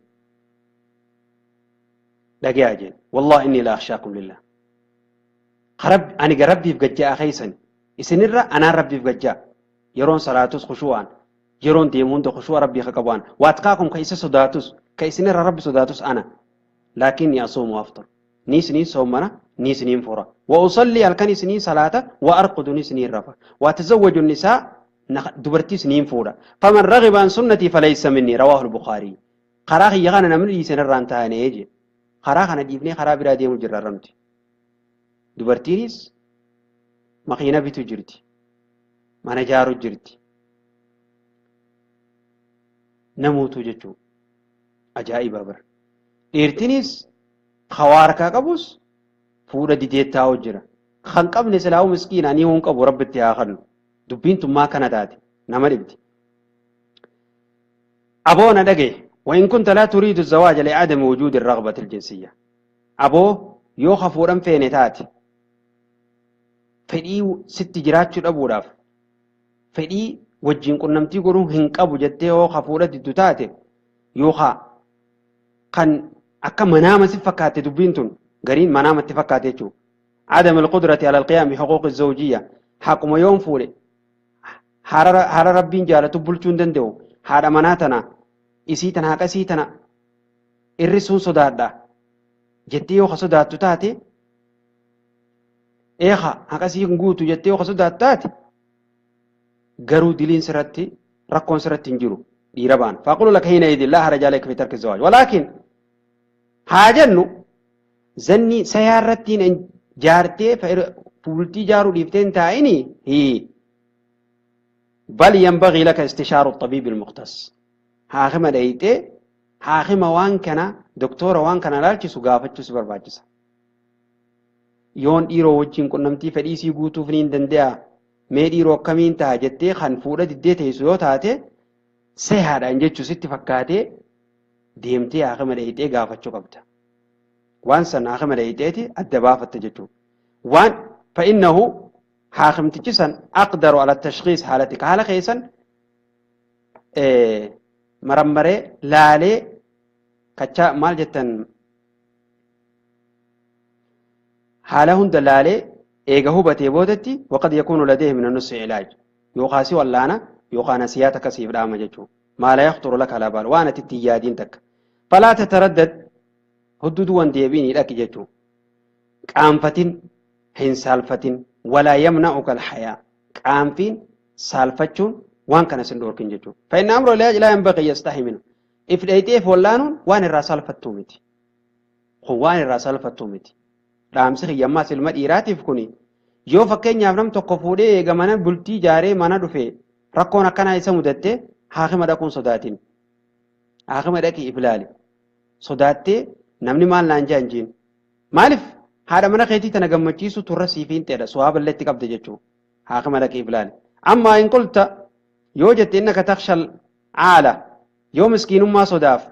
[SPEAKER 1] dhagayaa jeen wallahi inni la akhshaakum lillah ani rabbiif gajjaa keessan isinirra anaan rabbiif gajjaa yeroon salaatus khushu'aan yeroon deemu hunda khushu'a rabbii ka qabu'aan waatqaakum ka isa sodaatus ka isinirra rabbi sodaatus ana لكني أصوم وأفطر نيسني صومنا نيسني فرا وأصلي الكني سنين صلاة وأرقد نيسني رفا وأتزوج النساء دبرتي سنين فورا فمن رغب عن سنتي فليس مني رواه البخاري قراخي يغانا نمني سنة رانتاني يجي قراخنا ديبني خراب رادي مجرى رمتي دبرتينيس مخينة بيتو جرتي ما نجارو جرتي نموتو جتو أجائب بر Dhiirtinis hawaa harkaa qabus fuudha didee taa'u jira. Kan qabne silaa'uu miskiina ni hun qabu rabbitti haa kennu. Dubbiin tummaa kana taate nama dhibdi. Aboo na dhagaye وإن كنت لا تريد الزواج لعدم وجود الرغبة الجنسية. Aboo yoo hafuudhan feene taate fedhii sitti jiraachuu dhabuudhaaf fedhii wajjin qunnamtii godhuu hin qabu jettee yoo hafuudha diddu taate yookaan kan akka manaama si fakkaate dubbiin tun gariin manaamatti fakkaate jechuudha. عدم القدرة على القيام بحقوق الزوجية حقuma yoon fuudhe haara rabbiin jaalatu bulchuu hin danda'u haadha manaa tana isii tana haqa isii tana irrisuun sodaadha jettee yoo sodaattu taate Eeqa haqasii hin guutu jettee yoo sodaattu taate garuu diliin sirratti rakkoon sirratti hin jiru dhiira baan. Faaqulu laka hiina idin laa haraja alayka fi tarki zawaaj. Walaakin haa jennu zanni sayaa irrattiin jaartee bultii jaaruu dhiiftee hin taa'ini bal yanbagii laka istishaaru xabiibi almuqtas. Haakima dhayxee haakima waan kana doktora waan kana laalchisu gaafachuu si barbaachisa. Yoon dhiiroo wajjin qunnamtii fedhii sii guutuuf ni hin danda'a mee dhiiroo akkamiin ta'a jettee kan fuudha diddee teessu yoo taate sehaadhaan jechuu sitti fakkaatee deemtee haakima dhayxee gaafachuu qabda. Waan san haakima dhayxeeti adda baafatta jechuudha. Waan fa'innahu haakimtichi san aqdaru ala tashkiis haalatika haala keessan marammaree laalee kachaa maal jettan haala hunda laalee eega hubatee boodatti waqad yakuunu ladeehi min annusi ilaaj yookaan si wallaana yookaan nasiyaa takka siif dhaama jechuudha. Maa laa yaxturu laka alaa baal waan ati itti hin yaadiin takka. Falaa tataraddad hudduu wan deebiin dhaqi jechuudha. Qaanfatin hin saalfatin walaa yamna'uka alhayaa qaanfiin saalfachuun waan kana sin dhorkin jechuudha. Fa'inna amra laa yanbagii yastahi minhu. If dhayxeef wallaanuun waan irraa saalfattuu miti. Kun waan irraa saalfattuu miti. Dhaamsi kiyyammaas ilma dhiiraatiif kuni yoo fakkeenyaaf nam tokko fuudhee eega mana bultii ijaaree mana dhufe rakkoon akkanaa isa mudatte haakima dhaquun sodaatin. Haakima dhaqii if ilaali. Sodaattee namni maal naan jaa hin jiin. Maaliif haadha mana keetii tana gammachiisu turra siif hin ta'edha. Su'aa balleetti qabda jechuudha. Haakima dhaqii if ilaali. Ammaa hin qulta yoo jette innaka takshal caala yoo miskiinummaa sodaaf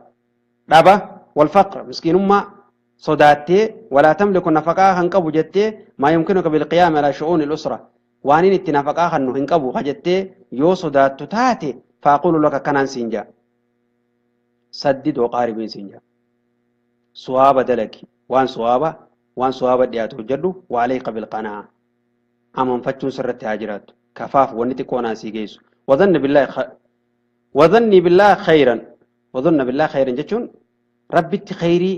[SPEAKER 1] dhaba wal faqr miskiinummaa sodaattee walaa tamliku nafaqaa kan qabu jettee maa yumkinuka bilqiyaami alaa shu'uuni al-usra waan inni itti nafaqaa kannu hin qabu ka jettee yoo sodaattu taate faaqulu laka kanaan siin jaa saddid waqaaribiin siin jaa suwaaba dalagi waan suwaaba dhiyaatu hojjedhu waalayka bilqanaa amanfachuun sirratti haa jiraattu kafaaf wanni xiqqoo naan sii geessu وظني بالله خيرا وظن بالله خيرا جتون ربي خيري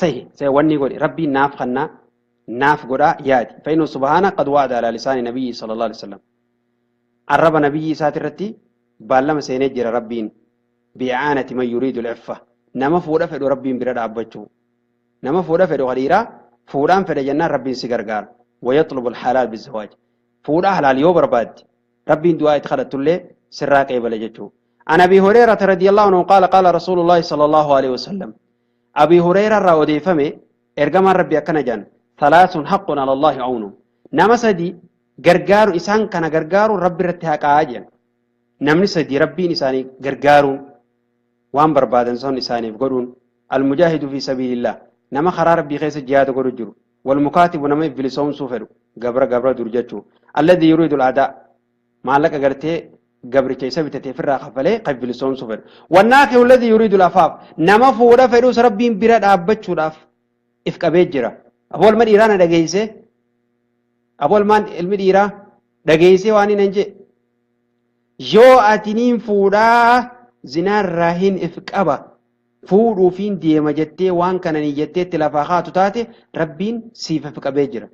[SPEAKER 1] سهي سيوني قولي ربي ناف خنا ناف قرا يادي فإنه سبحانه قد وعد على لسان نبي صلى الله عليه وسلم الرب نبي ساترتي بالما سينجر ربين بإعانة من يريد العفة نما فورا فدو ربين برد عبتشو نما فورا فدو غريرا فوران فدو جنان ربين سيغرغار ويطلب الحلال بالزواج فورا حلال يو برباد ربين دعاء اتخلت له سراق قبل جتشو. عن أبي هريرة رضي الله عنه قال قال رسول الله صلى الله عليه وسلم أبي هريرة راودي فمي إرجما ربي أكنجان ثلاث حق على الله عونه نما سدي غرغار إسان كان غرغار ربي رتها كاجا نمني سدي ربي إنساني غرغار وان بربادن سون إنساني بقولون المجاهد في سبيل الله نما خرار ربي خيس الجهاد قرجر والمكاتب نما إبليسون سوفر غبر غبر درجته الذي يريد الأداء ما لك غرتي قبر كيسة بتتفرع خفله قبل سون سفر والناكه الذي يريد العفاف نما فورا فيروس ربي برد أبتشو راف إفك أبيجرا أول ما إيران دقيسة أول ما المديرة دقيسة واني ننجي يو أتنين فورا زنا راهن إفك أبا فورو فين دي مجتة وان كان نيجتة تلفاخات تاتي ربين سيف إفك أبيجرا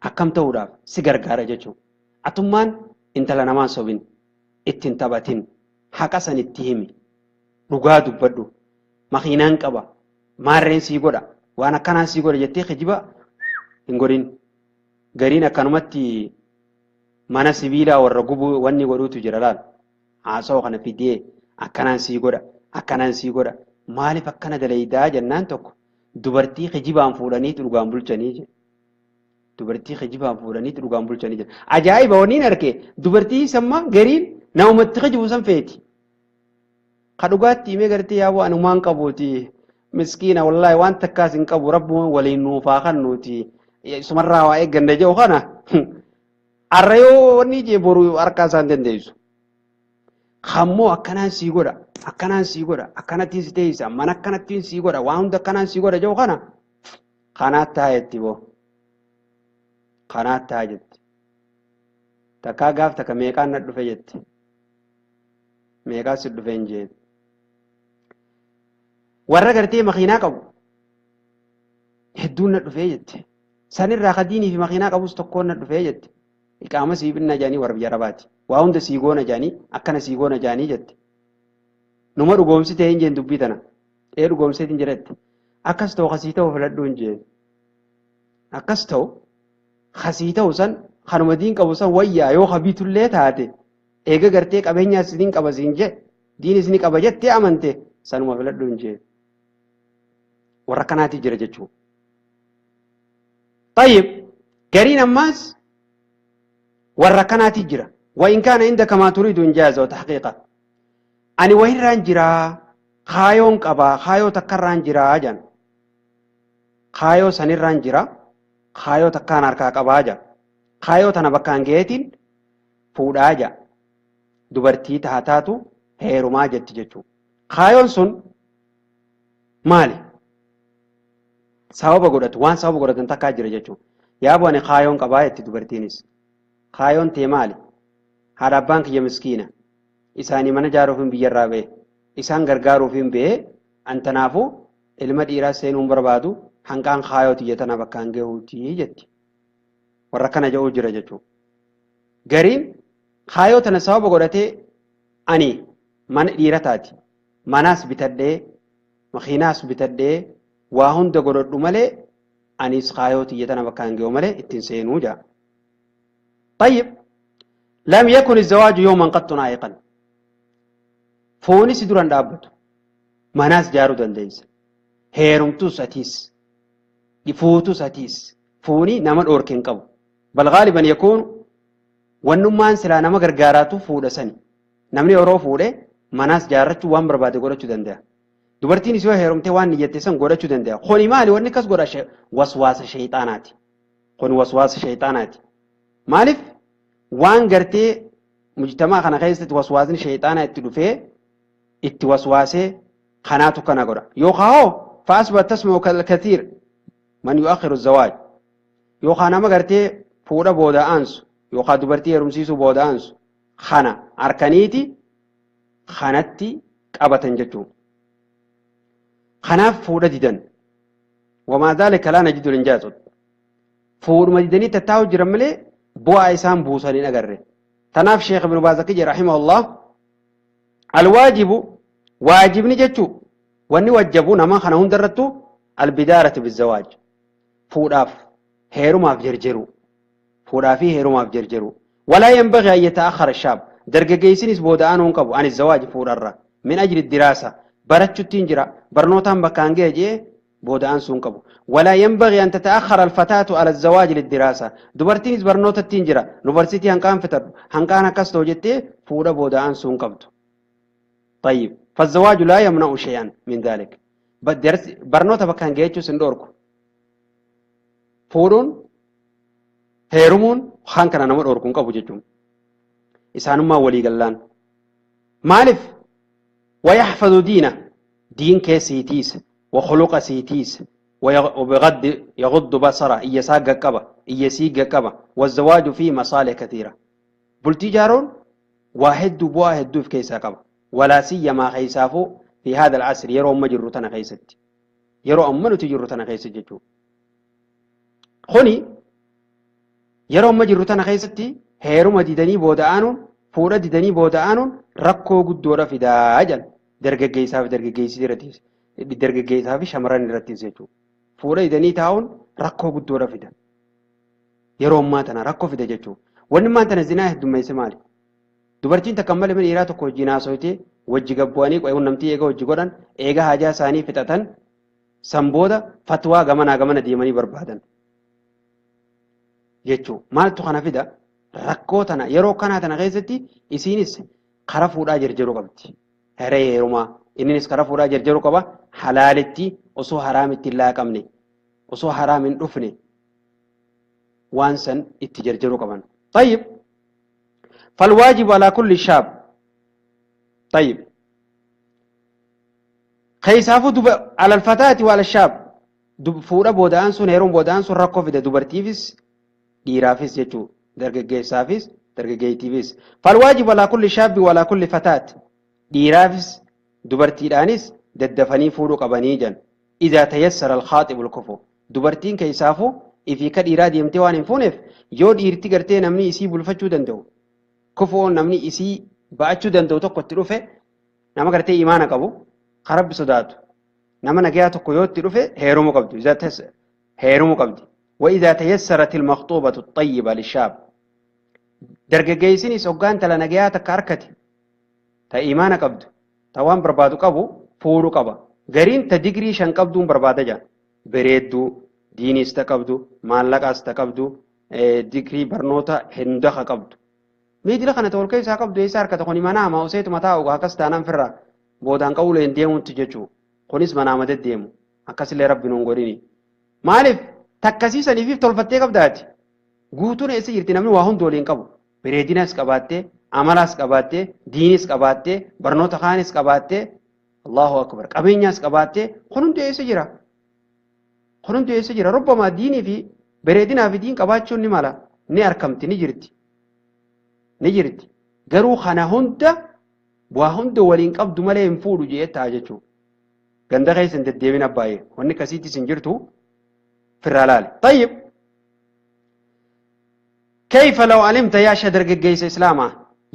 [SPEAKER 1] أكم تورا سيجار غارة جتشو أتمان intala namaan sobin ittiin taphatin haqa san itti himi dhugaa dubbadhu makiinaan qaba maarreen sii godha waan akkanaan sii godha jettee kijiba hin godhin gariin akkanumatti mana sibiilaa warra gubuu wanni godhuutu jira laal haasawaa kana fidee akkanaan sii godha akkanaan sii godha maaliif akkana dalaydaa jennaan tokko dubartii kijibaan fuudhaniitu dhugaan bulchanii jedhe. Dubartii kijibaan fuudhaniitu dhugaan bulchanii jira. Ajaa'iba wanni arge dubartii samma gariin namumatti kijibu san feeti. Ka dhugaatti himee gartee yaaboo anumaan qabuuti. Miskiina wallaahi waan takkaas hin qabu rabbuun waliin nuufaa kan nuti sumarraa waa eegganna jedhu kana arra yoo wanni jee boru harkaa isaan dandeessu. Kammoo akkanaan sii godha akkanaan sii godha akkanattiin si teessisa mana akkanattiin sii godha waan hunda akkanaan sii godha jedhu kana kanaat taa'etti boo. Kanaat ta'a jetti. Takkaa gaaf takka meeqaan na dhufe jetti. Meeqaan si dhufe hin jeen. Warra gartee makiinaa qabu hedduun na dhufee jetti. Sanirraa ka diinii fi makiinaa qabus tokkoon na dhufee jette. Iqaama sii binna jaanii warra biyya Arabaati. Waa hunda sii goona jaanii akkana sii goona jaanii jette. Numa dhugoomsitee hin jeen dubbii tana. Ee dhugoomseetiin jedhette. Akkas ta'u kasii ta'u filadhuu hin jeen. Akkas ta'u kasii ta'u san kanuma diin qabu san wayyaa yoo habiitullee taate eega gartee qabeenyaa isiniin qaba siin jee diin isinii qaba jettee amante sanuma filadhuu hin jeen. Warra kanaati jira jechuudha. طيب gariin ammaas warra kanaati jira. وإن كان عندك ما تريد إنجازه وتحقيقه ani wahirraan jiraa kaayoon qabaa kaayoo takkarraan jiraa jan kaayoo sanirraan jira kaayoo takkaan harkaa qabaa ja kaayoo tana bakkaan geetiin fuudhaa ja dubartii taataatu heerumaa jetti jechuu kaayoon sun maali sababa godhatu waan sababa godhatan takkaa jira jechuu yaaboo ani kaayoon qabaa jetti dubartiinis kaayoon tee maali haadha abbaan kiyya miskiina isaanii mana jaaruuf hin biyyarraa ba'e isaan gargaaruuf hin ba'e an tanaafuu ilma dhiiraa seenuu hin barbaadu hanqaan kaayoo tiyya tana bakkaan gahuutii jetti warra kana jedhuu jira jechuudha. Gariin kaayoo tana sababa godhatee ani mana dhiira taati manaas bitadhee makiinaas bitadhee waa hunda godhadhu malee anis kaayoo tiyya tana bakkaan gahu malee ittiin seenuu jaa. طيب لم يكن الزواج يوما قط عائقا Foonis duraan dhaabbatu. Manaas jaaruu dandeessa. Heerumtuus atiis. Fuutus atiis. Fuuni nama dhoorke hin qabu. Bal gaaliban yakuun wannummaan silaa nama gargaaraatu fuudha sani. Namni yeroo fuudhe manaas jaarrachuu waan barbaade godhachuu danda'a. Dubartiinis yoo heerumte waan niyyatte san godhachuu danda'a. Kuni maali wanni akkas godha waswaasa shayxaanaati. Kuni waswaasa shayxaanaati. Maaliif waan gartee mujtamaa kana keessatti waswaasni shayxaanaa itti dhufee itti waswaasee kanaatu kana godha. Yookaan hoo fa'asba tasma'u kathiir man yu'akhiru zawaaj. Yookaan nama gartee fuudha booda aansu yookaan dubartii heerumsiisuu booda aansu kana harkaniiti kanatti qabatan jechuudha. Kanaaf fuudha didan. Wamaa dhaalika laa najidu linjaazot. Fuudhuma didanii tattaa'u jiran malee bu'aa isaan buusanii agarre. Tanaaf Sheekh Ibn Baaz akka jedhe rahimahullah alwaajibu waajibni jechuu wanni wajjabu nama kana hundarrattu albidaaratu bizawaaj fuudhaaf heerumaaf jerjeru fuudhaa fi heerumaaf jerjeru walaa yanbaghi an yata'akhkhara shaab dargaggeessinis booda aanuu hin qabu ani zawaaj fuudharra min ajli diraasa barachuttiin jira barnootaan bakkaan ga'e jee booda aansuu hin qabu walaa yanbaghi an tata'akhkhara alfataatu ala zawaaj lidiraasa dubartiinis barnootattiin jira yuunivarsiitii hanqaan fitadhu hanqaan akkas ta'u jettee fuudha booda aansuu hin qabdu. طيب فالزواج لا يمنع شيئا من ذلك برنوتا بكان جيتشو سندوركو فورون هيرمون خان كان نمر أوركون قبو جيتشون إسانما ولي قلان مالف ويحفظ دينه دين كيسيتيس وخلق سيتيس وبغض يغض بصره إيساق قبا إيسيق قبا والزواج فيه مصالح كثيرة بلتي جارون واحد بواحد في كيسا قبا ولا سيما خيسافو في هذا العصر يرو أم جرتنا خيست يرو أم تجرتنا خيست جتو خوني يرو أم جرتنا خيستي هيرو مديدني بودآنون فورا ديدني بودآنون ركو قدورة في داجل درجة جيساف درجة جيسي رتيس درجة جيساف شمران رتيس جتو فورا ديدني تاون ركو قدورة في دا يرو أم تنا ركو في دا جتو ونما تنا زناه دم يسمالي Dubartiin takka malee mana dhiiraa tokko wajjin haasofte wajji gabbu'anii quunnamtii eega wajji godhan eega haajaa isaanii fixatan san booda fatwaa gamanaa gamana deemanii barbaadan jechuudha. Maaltu kana fida rakkoo tana yeroo kanaa tana keessatti isiinis kara fuudhaa jarjaruu qabdi. Heree heerumaa innis kara fuudhaa jarjaruu qaba halaalitti osoo haraamitti hin laaqamne osoo haraam hin dhufne waan san itti jarjaruu qaban. طيب فالواجب على كل شاب طيب خيسافو دب على الفتاة وعلى الشاب دب فورا بودان سون هيرون بودان سون ركو في دبرتيفس ديرافس يجو درجة درجة فالواجب على كل شاب وعلى كل فتاة ديرافس دبرتيرانس ددفني فورو قبنيجا إذا تيسر الخاطب الكفو دبرتين كيسافو Ifii ka dhiiraa deemtee waan hin fuuneef yoo dhiirti gartee namni isii bulfachuu danda'u kufoo namni isii ba'achuu danda'u tokko itti dhufe nama gartee imaana qabu ka rabbi sodaatu nama nagayaa tokko yoo itti dhufe heerumuu qabdu heerumuu qabdi. وإذا تيسرت المخطوبة الطيبة للشاب dargaggeessinis hoggaan tala nagayaa takka harkate ta imaana qabdu ta waan barbaadu qabu fuudhuu qaba. Gariin ta digirii 5 qabduun barbaada jaa. Bareedduu, diiniis ta qabdu, maallaqaas ta qabdu, digirii barnoota hunda ka qabdu. Miidila kana ta ol keessaa qabdu eessa harkata kuni manaama oseetuma taa'u akkas taanaan firraa boodaan qawuleen deemutti jechuu. Kunis manaama deddeemu. Akkasillee rabbi nuun godhini. Maaliif takkasiisaniif tolfattee qabdaati. Guutuun eessa jirti namni waa hundi waliin qabu. Bareedinas qabaattee, amalaas qabaattee, diinis qabaattee, barnoota kaanis qabaattee, Allahu akbar qabeenyaas qabaattee kun hundi eessa jira? Kun hundi eessa jira? Rubbamaa diinii fi bareedinaa fi diin qabaachuun ni mala. Ni argamti, ni jirti. Ni jirti. Garuu kana hunda waa hunda waliin qabdu malee hin fuudhu jedhee ta'a jechuudha. Ganda keessa hin deddeebin abbaayee. Wanni akkasiittis hin jirtu firraa laale. Tayyib. كيف لو علمت يا شدر جيس إسلاما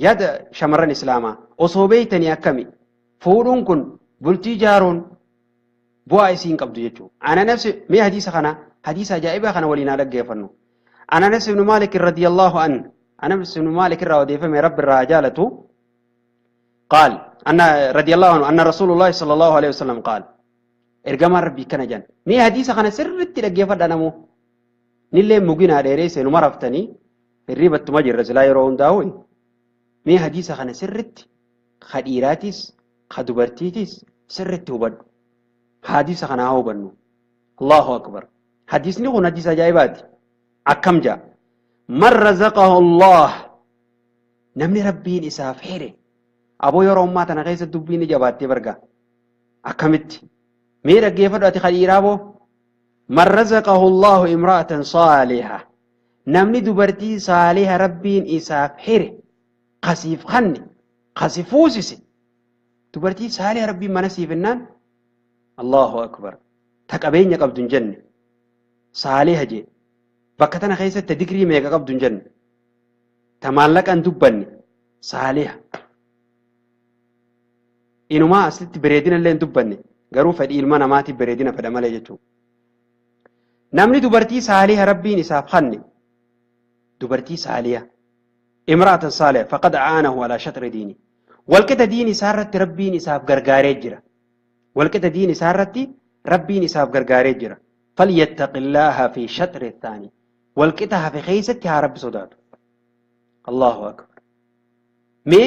[SPEAKER 1] يا شمرن إسلاما أصوبيتني أكمي فورون كن بلتي جارون بوايسين قبض يجو أنا نفسي مي حديث خنا حديث عجائب خنا ولينا لك فنو أنا نفسي ابن مالك رضي الله عنه أنا نفسي ابن مالك رضي فمي رب الرجالة قال أن رضي الله عنه أن رسول الله صلى الله عليه وسلم قال إرجما ربي كان جن مي حديث خنا سرت لك فن مو نلي مجينا ديريس نمرفتني الريبة مجر لا يرون داوي مي حديث خنا سرت خديراتيس خدوبرتيتيس سرت وبد حديث خنا هو بنو الله أكبر حديث نقول حديث عجائبات أكم جاء من رزقه الله نمني ربين إساف حيره أبو يرون ما تنغيس الدبين جبات برقا أكمت مي رقي فدواتي خديرابو من رزقه الله امرأة صالحة نمني دبرتي صالحة ربين إساف حيره قصيف خني قصيفوسس دبرتي صالحة ربي منسيف النان الله أكبر تكابين يقبض جنة صالحة جي بكتنا خيسة تدكري ما يقبض جنة تمالك أن دبني صالحة إنه ما أصلت بريدين اللي دبني قالوا فدي المنا ماتي بريدين فدما ليجتو نمني دبرتي صالحة ربين إساف خني دبرتي صالحة امرأة صالحة فقد عانه على شطر ديني والكتا ديني سارت ربي نساف غرغاري جرا والكتا ديني سارت ربي نساف غرغاري جرا فليتق الله في شطر الثاني والكتا في خيستي يا رب صدات الله أكبر مي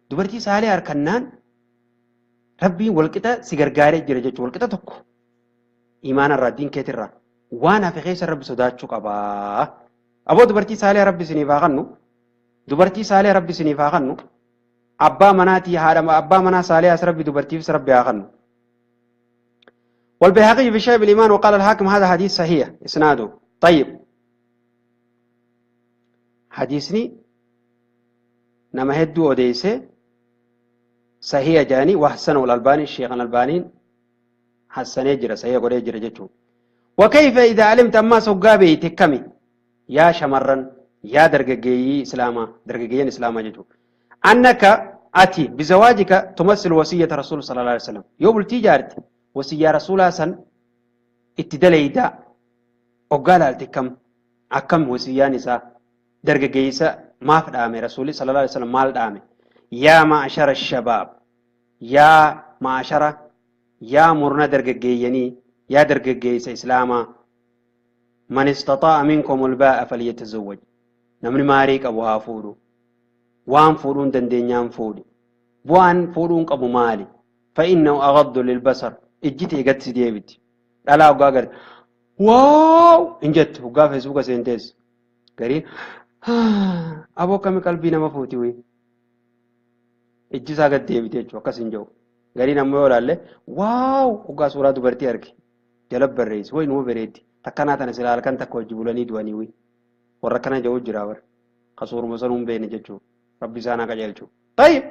[SPEAKER 1] دبرتي صالحة أركنان ربي والكتا سيغرغاري جرا جچ والكتا تكو إيمان الردين كتير وانا في خيس رب صدات شو قبا أبو دبرتي صالح ربي سني فاغنو دبرتي صالح ربي سني فاغنو أبا مناتي هذا أبا منا صالح ربي دبرتي في ربي آخنو والبيهقي في شعب الإيمان وقال الحاكم هذا حديث صحيح إسناده طيب حديثني نما هدو أوديسه صحيح جاني وحسنه الألباني الشيخ الألباني حسن يجرى صحيح قرية جرى جتشو وكيف إذا علمت أما سقابي تكمي يا شمرن يا درجي إسلاما درجيين إسلاما جتو أنك أتي بزواجك تمثل وصية رسول صلى الله عليه وسلم يوم تجارت وصية رسول سن اتدليدا وقال التكم أكم وصية نساء درجيسة ما فدامي رسول صلى الله عليه وسلم مال دامي يا معشر الشباب يا معشر يا مرنا درجيني يا درجيس إسلاما من استطاع منكم الباء فليتزوج نمني ماريك أبوها فورو وان فورون دندنيان فوري وان فورون أبو مالي فإنه أغض للبصر اجيتي قد سيديبت لا وقاقر واو انجت وقا فيسبوك سينتز قرين أبو كم قلبي نما فوتي وي اجيسا قد ديبت يجو كسنجو قرين أمو يولا واو وقا سورة دبرتي أركي جلب الرئيس وين هو بريدي تكنا تنسلال كان تكو جبولاني دواني وي وركنا جو جراور قصور مسلم بين جچو ربي سانا قجلچو طيب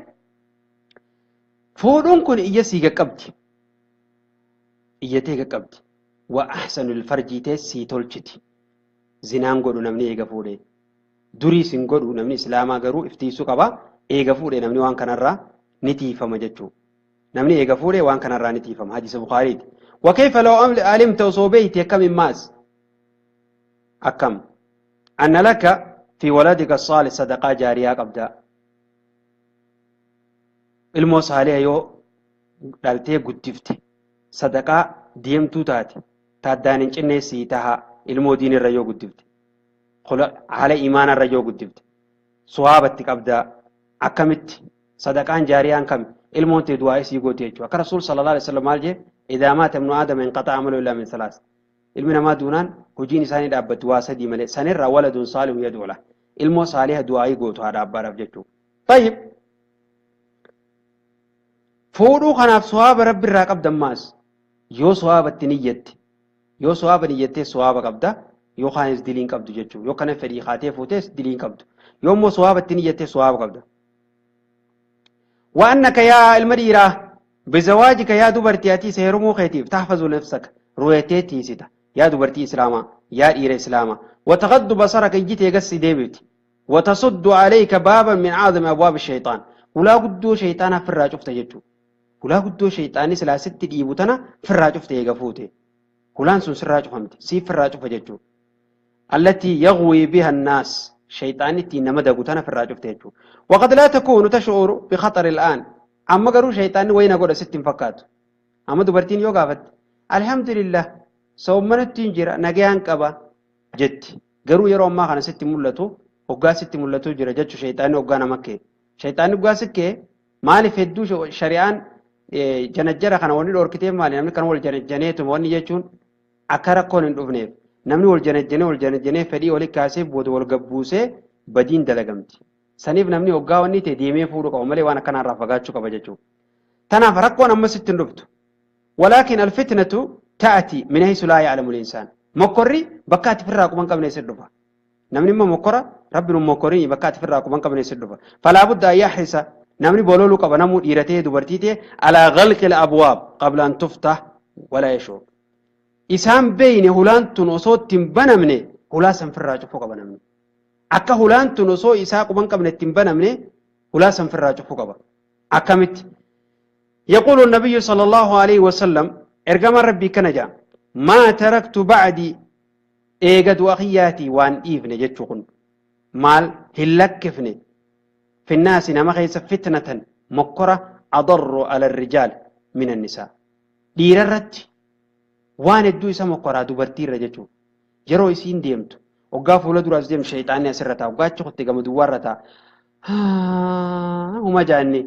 [SPEAKER 1] فودون كن إيا سيغا قبدي إيا تيغا قبدي وأحسن الفرج تي سي تولچتي Zinaan godhu namni eega fuudhe. Duriis hin godhu namni islaamaa garuu iftiisuu qaba. Eega fuudhe namni waan kanarraa ni tiifama jechuudha. Namni eega fuudhe waan kanarraa ni tiifama. Hadiisa Bukaariiti. Wakayfa law alimta osoo beeyte akkam immaas? Akkam? Anna laka fi waladika saalih sadaqaa jaariyaa qabda. Ilmoo saaliha yoo dhaltee guddifte sadaqaa deemtuu taate taaddaan hin cinne sii taha ilmoo diinirra yoo guddifte haala imaanarra yoo guddifte suwaabatti qabdaa akkamitti sadaqaan jaariyaan kami ilmoon tee du'aa isii goote jechuudha. Akka Rasuul sallallahu alaihi wasallam maal jee idaa maata ibnu aadama inqaxa'a amalu illaa min salaas. Ilmi namaa duunaan hojiin isaanii dhaabbatti waa sadii malee sanirraa waladun saalihu yad'u lah. Ilmoo saaliha du'aa'ii gootu haadha abbaadhaaf jechuudha. Tayyib fuudhuu kanaaf suwaaba rabbi irraa qabdan maas yoo suwaabatti niyyatte yoo suwaaba niyyattee suwaaba qabda yoo kaanis diliin qabdu jechuudha. Yoo kana fedhii kaatee fuutees diliin qabdu. Yoo immoo suwaabatti niyyattee suwaaba qabda. وأنك يا المريرة بزواجك يا دبرتي أتي سيرمو خيتيف تحفظ نفسك رويتي تيسيتا يا دبرتي إسلاما يا إير إسلاما وتغض بصرك جيت يقصي ديبت وتصد عليك بابا من أعظم أبواب الشيطان ولا قدو شيطانا فراج أفتا ولا قدو شيطاني سلا ست ديبوتنا فراج أفتا يقفوتي ولان سن سراج فهمت سي فراج أفتا التي يغوي بها الناس شيطاني تي نمدا قوتنا فراج أفتا. وقد لا تكون تشعر بخطر الآن أما قالوا شيطان وين أقول ست فكات أما دبرتين يوقفت الحمد لله سومن تنجر نجيان كبا جت قالوا يروا ما كان ست ملته وقا ست ملته جرى جت شيطان وقانا مكة شيطان وقا سكة مالي فدوش شريان جنجرة كان وني الأوركتين مالي نمني كان والجنجنة وني يجون أكره كون الأبنيف نمني والجنجنة والجنجنة فدي ولي كاسب بود والقبوسة بدين دلقمتي saniif namni hoggaa wanni ta'e deemee fuudhuu qaba malee waan akkanaa irraa fagaachuu qaba jechuudha. Tanaaf rakkoon amma sitti hin dhuftu. Walaakin alfitnatu ta'ati min haysu laa ya'lamu al-insaan. Mokkorri bakka ati firraa quban qabne si dhufa. Namni immoo mokkora rabbi nu mokkorii bakka ati firraa quban qabne si dhufa. Falaa budda an yahrisa namni bololuu qaba namuu dhiira ta'e dubartii ta'e alaa ghalqi al-abwaab qabla an tuftah walaa yashur. Isaan beeyne hulaan tun osoo itti hin banamne hulaa san firraa cufuu qaba namni. Akka hulaan tun osoo isaa quban qabne itti hin banamne hulaa san firraa cufuu qaba. Akkamitti? يقول النبي صلى الله عليه وسلم إرجم ربي كنجا ما تركت بعدي إيجد وأخياتي وان إيفن جتشون مال هلكفني في الناس نما خيس فتنة مكرة أضر على الرجال من النساء ديررت وان الدوسة مكرة دبرتير جتشو يرو يسين ديمتو وقاف ولد راس ديم شيطان يسرتا وقاتش خطي قام دوارتا وما جاني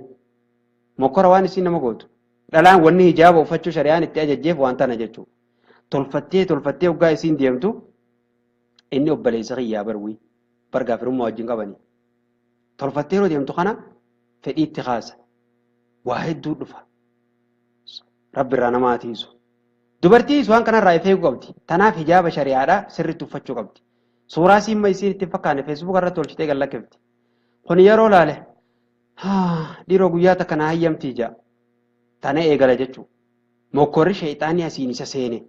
[SPEAKER 1] مكرة وان يسين ما قلت الآن وني جاب وفتشو شريان التاج جيف وان تانا جتشو تلفتي تلفتي وقا يسين ديمتو إني أبلي صغير بروي برقا في رمى وجن قبني تلفتي رو ديمتو خنا في اتخاذ واحد دور دفع رب رانا ما تيزو دبرتي سوان كان رأي فيه قبتي تنا في جاب شريعة سر تفتشو قبتي suuraa siin ma isiin itti fakkaanne feesbuuk irratti tolchitee gad lakkifti. Kun yeroo laale dhiiroo guyyaa takka na hayyamtii ja'a. Tana eegala jechuudha. Mokkorri sheexaanii asiin isa seene.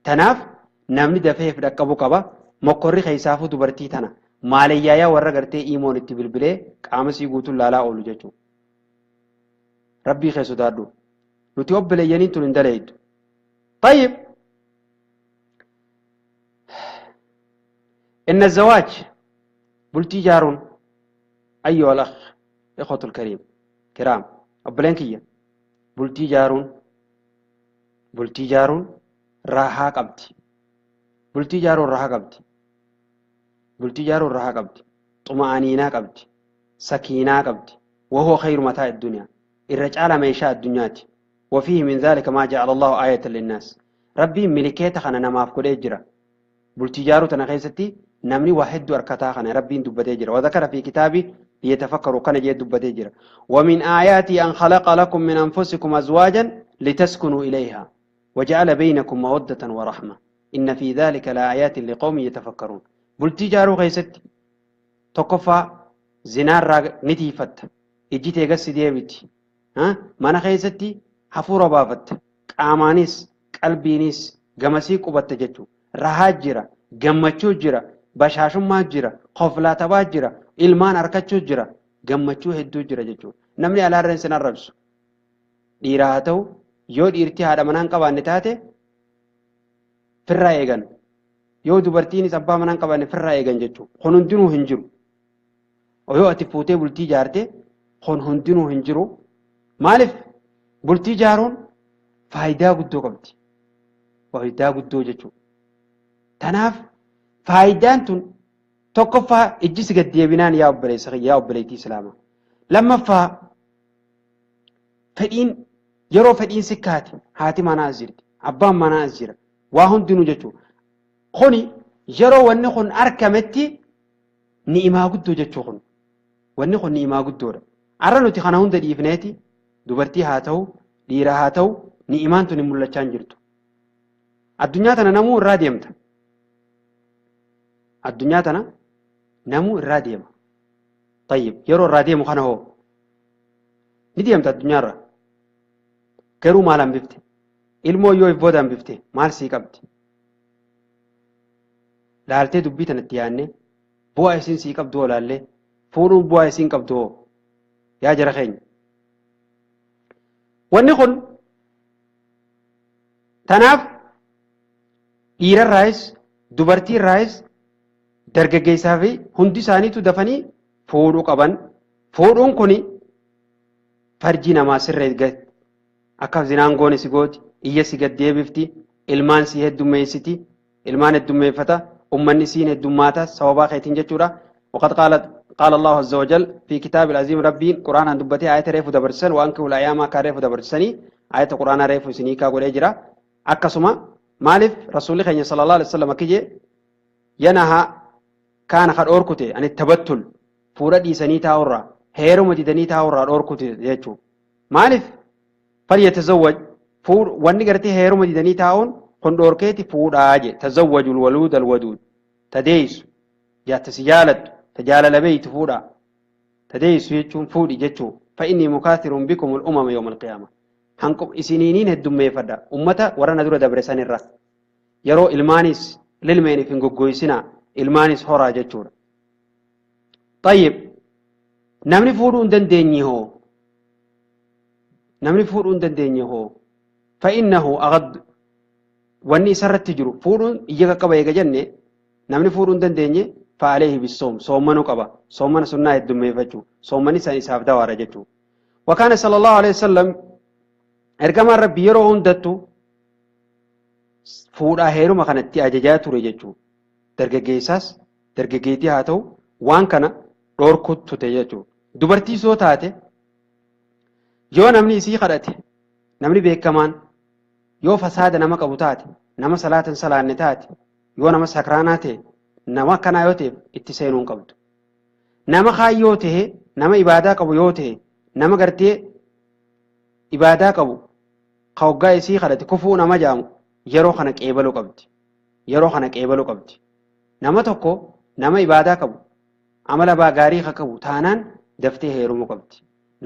[SPEAKER 1] Tanaaf namni dafee dhaqqabu qaba. Mokkorri keessaafuu dubartii tana maalayyaayaa warra gartee iimoon itti bilbilee qaama sii guutuun laalaa oolu jechuudha. Rabbii kee sodaadhu. Nuti obboleeyyaniin tun hin daleeytu. Tayyib. إن الزواج بلتي جارون أيها الأخ إخوة الكريم كرام أبلانكية بلتي جارون بلتي جارون راحة قبتي بلتي جارون راحة قبتي بلتي جارون راحة قبتي طمأنينة قبتي سكينة قبتي وهو خير متاع الدنيا الرجال ما يشاء الدنيا وفيه من ذلك ما جعل الله آية للناس ربي ملكيته خنا ما في كل إجرا بلتي جارو تنخيستي نمني واحد أركتها خنا ربي دبتي جرا وذكر في كتابه ليتفكروا كان جي دبتي جرا ومن آياتي أن خلق لكم من أنفسكم أزواجا لتسكنوا إليها وجعل بينكم مودة ورحمة إن في ذلك لآيات لقوم يتفكرون بلتي جارو خيستي تقفى زنار نتيفت إجيتي قس ديبتي ها ما نخيستي حفورة بافت قامانيس قلبينيس قمسي قبت جتو rahaa jira Gammachuu jira, bashaashummaa jira, koflaatabaa jira, ilmaan harkachuu jira, gammachuu hedduu jira jechuudha. Namni alaarra isin arrabsu. Dhiira haa ta'u, yoo dhiirti haadha manaa hin qabaanne taate firraa eegan. Yoo dubartiinis abbaa manaa hin qabaanne firraa eegan jechuudha. Kun hundinuu hin jiru. Yoo ati fuutee bultii ijaarte kun hundinuu hin jiru. Maaliif bultii ijaaruun faayidaa guddoo qabdi. Faayidaa guddoo jechuudha. Tanaaf faayidaan tun tokkoffaa ijji si gad deebinaan yaa obboleessa yaa obboleettii Islaamaa. Lammaffaa fedhiin yeroo fedhiin si kaate haati manaa as jirti, abbaan manaa as jira, waa hundinuu jechuudha. Kuni yeroo wanni kun argametti ni'imaa guddoo jechuu kun. Wanni kun ni'imaa guddoodha. Har'a nuti kana hunda dhiifneeti dubartii haa ta'u, dhiira haa ta'u, ni'imaan tun hin mul'achaa hin jirtu. Addunyaa tana namuu irraa deemta. Addunyaa tana namuu irraa deema. Tayyib yeroo irraa deemu kana hoo ni deemta addunyaarra. Garuu maal hambifte? Ilmoo yoo if booda hambifte maal sii qabdi? Laaltee dubbii tanatti yaadne bu'aa isiin sii qabdu hoo laallee fuudhuun bu'aa isiin qabdu hoo yaa jara keenya. Wanni kun tanaaf dhiirarraayis dubartiirraayis dargaggeessaa fi hundi isaaniitu dafanii fuudhuu qaban. Fuudhuun kuni farjii namaa sirree akka zinaan goone si gooti, iyya si gad deebifti, ilmaan si heddummeessiti, ilmaan heddummeeffata, ummanni siin heddummaata sababaa keetiin jechuudha. وقد قال الله عز وجل في كتاب العظيم ربي قرآن عن دبتي آية ريفو دبرسن وأنكحوا الأيام كان ريفو دبرسني آية قرآن ريفو سنيكا قول إجرا أكسما مالف رسول الله صلى الله عليه وسلم كيجي ينهى كان خد أوركوتي عن التبتل فورا دي سني تاورا هيرو مديدني تاورا أوركوتي يجو مالف فليتزوج فور واني قرتي هيرو مديدني تاون كن أوركيتي فور آجي تزوج الولود الودود تديس يا تسجالت تجال لبيت فورا تديس يجون فوري جتشو فإني مكاثر بكم الأمم يوم القيامة هنكم إسنينين الدمي فدا أمتا ورنا دور دبرسان الرس يرو إلمانيس للمين في نقويسنا إلمانيس هورا جتشور. طيب نمني فورون دنديني هو نمني فورون دنديني هو فإنه أغض واني سرت تجرو فورون إيجا قبا إيجا جنة نمني فورون دنديني فعليه بالصوم صومنو قبا صومن سنة الدمي فجو صومني سان إساف دوارة جتشو. وكان صلى الله عليه وسلم إرقما ربي يرو هندتو فورا هيرو مخانتي أججات رجتشو درجيساس درجيتي هاتو وان كان dhorkutu ta'e jechuudha. Dubartii soo taate yoo namni isii kadhate namni beekamaan yoo fasaada nama qabu taate nama salaatan salaanne taate yoo nama sakraanaa ta'e nama akkanaa yoo ta'e itti seenuu hin qabdu. Nama kaayyoo ta'e nama ibaadaa qabu yoo ta'e nama gartee ibaadaa qabu ka hoggaa isii kadhate kufuu nama jaamu yeroo kana qeebaluu qabdi. Yeroo kana qeebaluu qabdi. Nama tokko nama ibaadaa qabu amala baa gaarii ka qabu taanaan daftee heerumuu qabdi.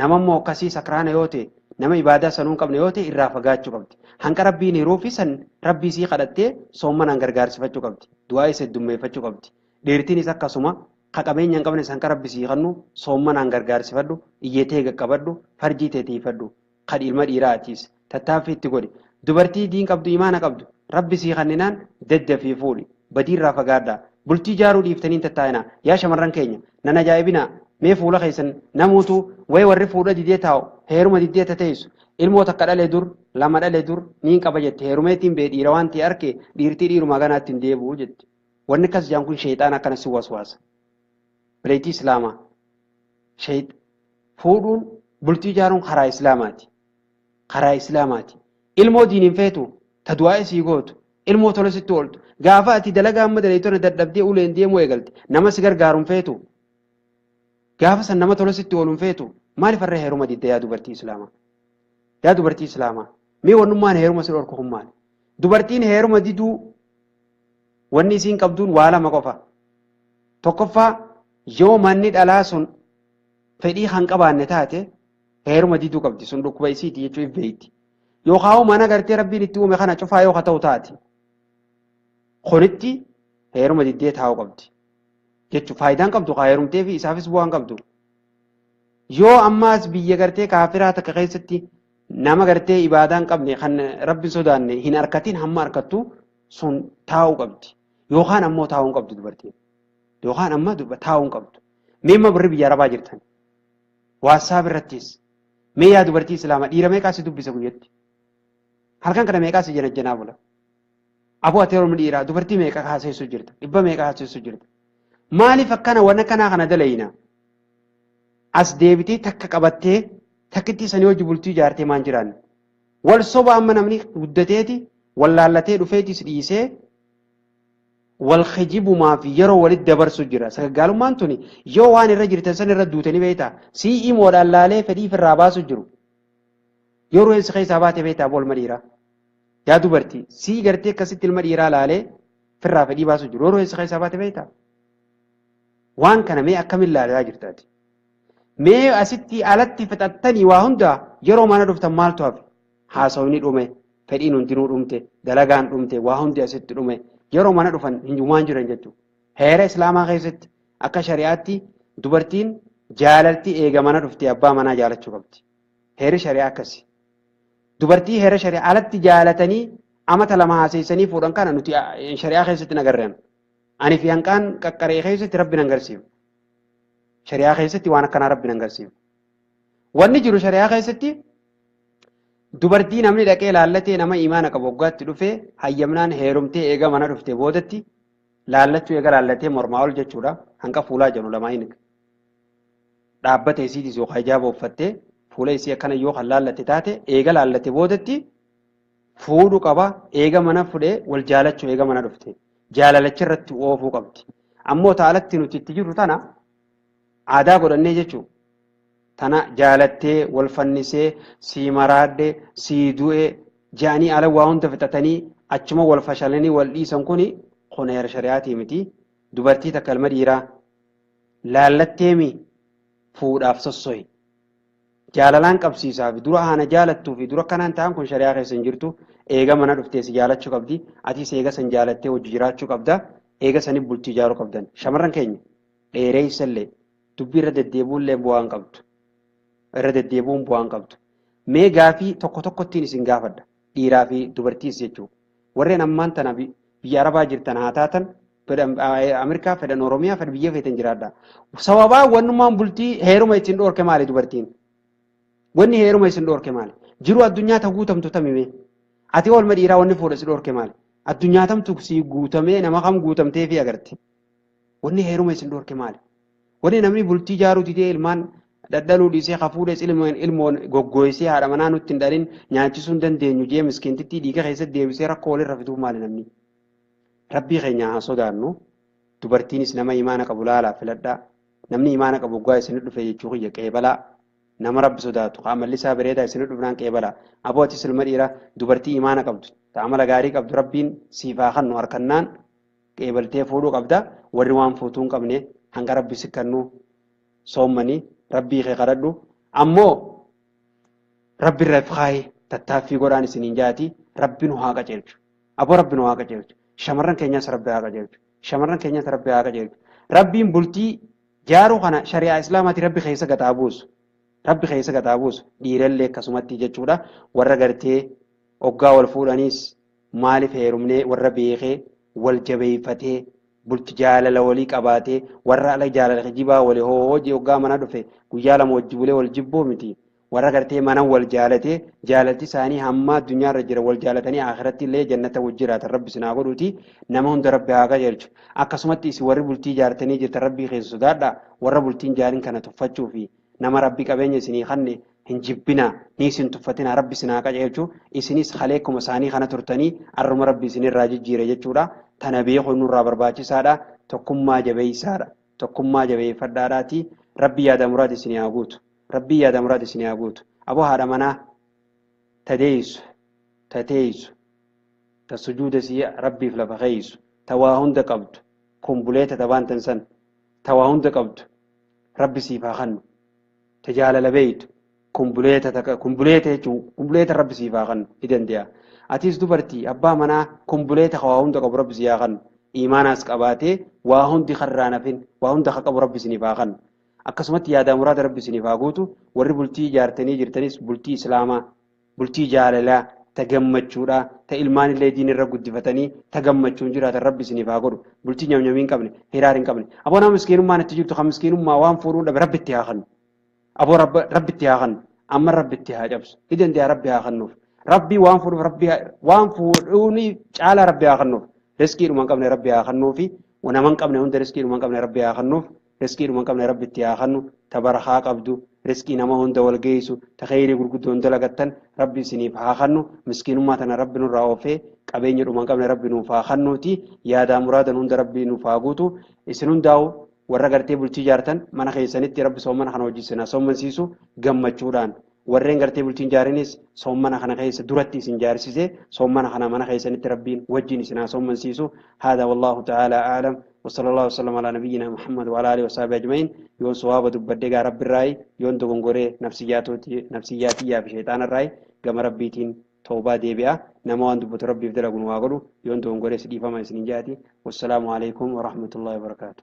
[SPEAKER 1] Nama immoo akkasii sakraana yoo ta'e nama ibaadaa sanuu hin qabne yoo ta'e irraa fagaachuu qabdi. Hanqa rabbiin hiruu fi san rabbii isii kadhattee soommanaan gargaarsifachuu qabdi. Du'aa isa heddummeeffachuu qabdi. Dhiirtiinis akkasuma ka qabeenya hin qabne san ka rabbi sii kennu soommanaan gargaarsifadhu, iyyatee qaqqabadhu, farjii teetiifadhu. Kan ilma dhiiraatiis tattaaffii itti godhi. Dubartii diin qabdu imaana qabdu rabbi sii kenninaan daddafii fuudhi. Badii irraa fagaadhaa. Bultii ijaaruu dhiiftanii tattaa'inaa. Yaa shamarran keenya nan ajaa'ibinaa mee fuula keessan namuutu wayi warri fuudha didee taa'u heeruma didee tateessu ilmoo takka dhalee dur lama dhalee dur niin qaba jette heerumeetiin bee dhiira waan ta'e arke dhiirtii dhiirumaa ganaatti hin deebi'u jette. Wanni akkas jaan kun sheexaan akkana si waswaasa. Bileetii Islaamaa fuudhuun bultii ijaaruun karaa Islaamaati. Karaa Islaamaati. Ilmoo diiniin feetu ta du'aa isii gootu ilmoo tola sitti ooltu gaafa ati dalagaa amma daleetona dadhabdee uleen deemuu eegalte nama si gargaaruun feetu gaafa san nama tola sitti ooluun feetu maaliif har'a heeruma didda yaa dubartii Islaamaa? Yaa dubartii Islaamaa mee wannummaan heeruma si dhorku kun maali? Dubartiin heeruma diduu wanni isiin qabduun waa lama qofa. Tokkoffaa yoo manni dhalaa sun fedhii kan qabaanne taate heeruma diduu qabdi sun dhukkuba isiiti jechuu if beeyti. Yookaan mana gartee rabbiin itti uume kana cufaa yoo ta'u taate. Kunitti Heeruma diddee taa'uu qabdi. Jechuun faayidaan qabdu haa heerumtee fi isaafis bu'aan qabdu. Yoo ammaas biyya gartee kaafiraa takka keessatti nama gartee ibaadaa hin qabne kan rabbi sodaanne hin harkatin hamma harkattu sun taa'uu qabdi. Yookaan ammoo taa'uu hin qabdu dubartiin. Yookaan amma taa'uu hin qabdu. Mee amma birri biyya arabaa jirtan. WhatsApp irrattis. Mee yaa dubartii islaamaa dhiira meeqaa si dubbisa guyyatti? Halkan kana meeqaa si janajjanaa bula? Aboo ati yeroo dhiiraa dubartii meeqa haaseessu jirta? Dhibba meeqa haaseessu jirta? Maaliif akkana waan akkanaa kana dalayna? As deebitee takka qabattee takkitti sanii hojii bultii ijaartee maan jiraanne? Wal soba amma namni guddateeti wal laallatee dhufeetis dhiisee wal kijibumaa fi yeroo walitti dabarsu jira. Sagaggaalummaan tuni yoo waan irra jirtan san irra duutanii beektaa sii imoodhaan laalee fedhii ofirraa baasu jiru. Yoo ruheensi keessaa baate beektaa ilma dhiiraa. Yaa dubartii sii gartee akkasitti ilma dhiiraa laalee ofirraa fedhii baasu jiru. Yoo ruheensi keessaa baate beektaa. Waan kana mee akkamiin laalaa jirtaati? Mee asitti alatti fixattanii waa hunda yeroo mana dhuftan maaltu hafe? Haasawni dhume, fedhiin hundinuu dhumte, dalagaan dhumte, waa hundi asitti dhume. Yeroo mana dhufan hinjumaan jiran jechuudha. Heera Islaamaa keessatti akka shari'aatti dubartiin jaalalti eega mana dhuftee abbaa manaa jaalachuu qabdi. Heerri shari'aa akkasi. Dubartii heera shari'aa alatti jaalatanii amata lama haaseessanii fuudhan kana nuti shari'aa keessatti hin agarreen. Ani fi hanqaan qaqqaree keessatti rabbi nan agarsiifu. Shari'aa keessatti waan akkanaa rabbi nan agarsiifu. Wanni jiru shari'aa keessatti dubartii namni dhaqee laallatee nama imaana qabu waggaatti dhufee hayyamnaan heerumtee eega mana dhuftee boodatti laallachuu eega laallatee mormaa ol jechuudha. Hanqa fuulaa jedhu lamaan dhaabbata isiitis yookaan hijaaba uffattee fuula isii akkana yoo kan laallatte taate eega laallatte boodatti fuudhu qaba eega mana fudhee wal jaalachuu eega mana dhufte jaalalacha irratti oofuu qabdi. Ammoo taalatti nuti itti jirru tana aadaa godhannee jechuudha. Tana jaalattee wal fannisee sii maraadhe sii du'e jaanii ala waa hunda fixatanii achuma wal fashalanii wal dhiisan kuni kun heera shari'aatii miti. Dubartii takka ilma dhiiraa laallatteemi fuudhaaf sosso'i. Jaalalaan qabsiisaa fi dura haana jaalattuu fi dura kanaan ta'an kun shari'aa keessa hin jirtu. Eega mana dhuftee si jaalachuu qabdi. Atis eega san jaalattee hojii jiraachuu qabda. Eega saniif bultii ijaaruu qabdan. Shamarran keenya dheereessallee dubbii irra deddeebi'uullee bu'aa hin qabdu. Irra deddeebi'uun bu'aa hin qabdu. Mee gaafii tokko tokkottiin isin gaafadha. Dhiiraa fi dubartiis jechuudha. Warreen ammaan tana biyya Arabaa jirtan haa taatan Ameerikaa fedhan Oromiyaa fedhan biyya feetan jiraadha. Sababaa wannummaan bultii heeruma ittiin dhoorke maali dubartiin? Wanni heeruma isin dhoorke maali? Jiru addunyaa ta guutamtu tamime. Ati oolma dhiiraa wanni fuudha si dhoorke maali? Addunyaa tamtu si guutamee nama kam guutamtee fi agarte. Wanni heeruma isin dhoorke maali? Wanni namni bultii ijaaruu didee ilmaan dhadhaluu dhiisee hafuudhes ilmoon goggooysee haadha manaa nutti hin dhalin nyaachisuu hin dandeenyu jee miskiintittii dhiiga keessatti deebisee rakkoo walirra fiduuf maali namni? Rabbii keenya haa sodaannu. Dubartiinis nama imaana qabu laalaa filadhaa. Namni imaana qabu waggaa isin dhufe jechuu kiyya qeebalaa. Nama rabbi sodaatu amalli isaa bareedaa isin dhufnaan qeebalaa. Aboo atis ilma dhiiraa dubartii imaana qabdu amala gaarii qabdu rabbiin siif haa kennu harkannaan qeebaltee fuudhuu qabda. Warri waan fuutuu hin qabne hanga rabbi si kennu soommanii rabbii kee kadhadhu. Ammoo rabbi irra kaayi tattaaffii godhaan isiniin jaati rabbi nu haa qajeelchu. Aboo rabbi nu haa qajeelchu. Shamarran keenyas rabbi haa qajeelchu. Shamarran keenyas rabbi haa qajeelchu. Rabbiin bultii jaaruu kana shari'aa islaamaati rabbi keessa gataa buusu. Rabbi keessa gataa buusu. Dhiirallee akkasumatti jechuudha. Warra gartee hoggaa wal fuudhaniis maaliif heerumnee warra beekee wal jabeeffatee bulti jaalala walii qabaatee warra ala jaalala kijibaa walii hojii hoggaa mana dhufe guyyaa lama wajji bulee wal jibboo miti. Warra gartee mana wal jaalatee jaalalti isaanii hamma addunyaarra jira wal jaalatanii akhiratti illee jannata wajji jiraatan rabbi sinaa godhuuti nama hunda rabbi haa qajeelchu. Akkasumatti isin warri bultii ijaartanii jirtan rabbii keessa sodaadha. Warra bultiin jaarin kana tuffachuu fi nama rabbi qabeenya isinii kanne hin jibbina ni isin tuffatina rabbi sinaa qajeelchu. Isinis haleekuma isaanii kana turtanii arruma rabbi isinirraa jijjiire jechuudha. Tana beekuun nurraa barbaachisaadha. Tokkummaa jabeessaadha. Tokkummaa jabeeffadhaadhaati. Rabbi yaada muraad isinii haa guutu. Rabbi yaada muraad isinii haa guutu. Aboo haadha manaa tadeessu tateessu ta sujuuda sii rabbiif lafa keeysu ta waa hunda qabdu kumbuleeta tabaantan san ta waa hunda qabdu rabbi siif haa kennu. Ta jaalala beeytu kumbuleeta kumbuleeta jechuun kumbuleeta rabbi siif haa kennu ni danda'a. Atis dubartii abbaa manaa kumbuleeta waa hunda qabu rabbi sii haa kennu. Iimaanaas qabaatee waa hundi karraa nafin waa hunda ka qabu rabbi isiniif haa kennu. Akkasumatti yaadaa muraada rabbi isiniif haa guutu. Warri bultii ijaartanii jirtanis bultii islaamaa, bultii jaalalaa, ta gammachuudhaa, ta ilmaan illee diin irra guddifatanii ta gammachuun jiraatan rabbi isiniif haa godhu. Bultii nyamnyamii hin qabne, hiraar hin qabne. Aboo nama miskiinummaan itti jirtu kan miskiinummaa waan fuudhuun dhabe rabbi itti haa kennu. Aboo rabbi itti haa kennu. Amma rabbi itti haa cabsu. Ni danda'a rabbi haa kennuuf. Rabbi waan fuudhuuf rabbi waan fuudhuuni caalaa rabbi haa kennuuf. Riskiidhuma hin qabne rabbi haa kennuufi. Nama hin qabne hunda riskiidhuma hin qabne rabbi haa kennuuf. Riskiidhuma hin qabne rabbi itti haa kennu. Ta barakaa qabdu. Riskii nama hunda wal geessu. Ta kheyrii gurguddoon dalagattan rabbi isiniif haa kennu. Miskiinummaa tana rabbi nurraa oofee qabeenya dhuma hin qabne rabbi nuuf haa kennuuti. Yaadaa muraadan hunda rabbi nuuf haa guutu. Isin hundaa'u warra gartee bultii ijaartan mana keessanitti rabbi soomana kana hojii isin haa soommansiisu gammachuudhaan. Warreen gartee bultiin ijaarinis soomana kana keessa duratti isin jaarsise soomana kana mana keessanitti rabbiin wajjin isin haa soommansiisu. Haadaa wallaahu ta'aalaa a'lam. وصلى الله وسلم على نبينا محمد وعلى اله وصحبه اجمعين. يون صواب دبدي غا رب الراي يون دغنغوري نفسياتي نفسياتي يا شيطان الراي غم ربيتين توبة ديبيا نما وان دبت ربي بدلغون واغلو يون دغنغوري سديفما سنجاتي. والسلام عليكم ورحمة الله وبركاته.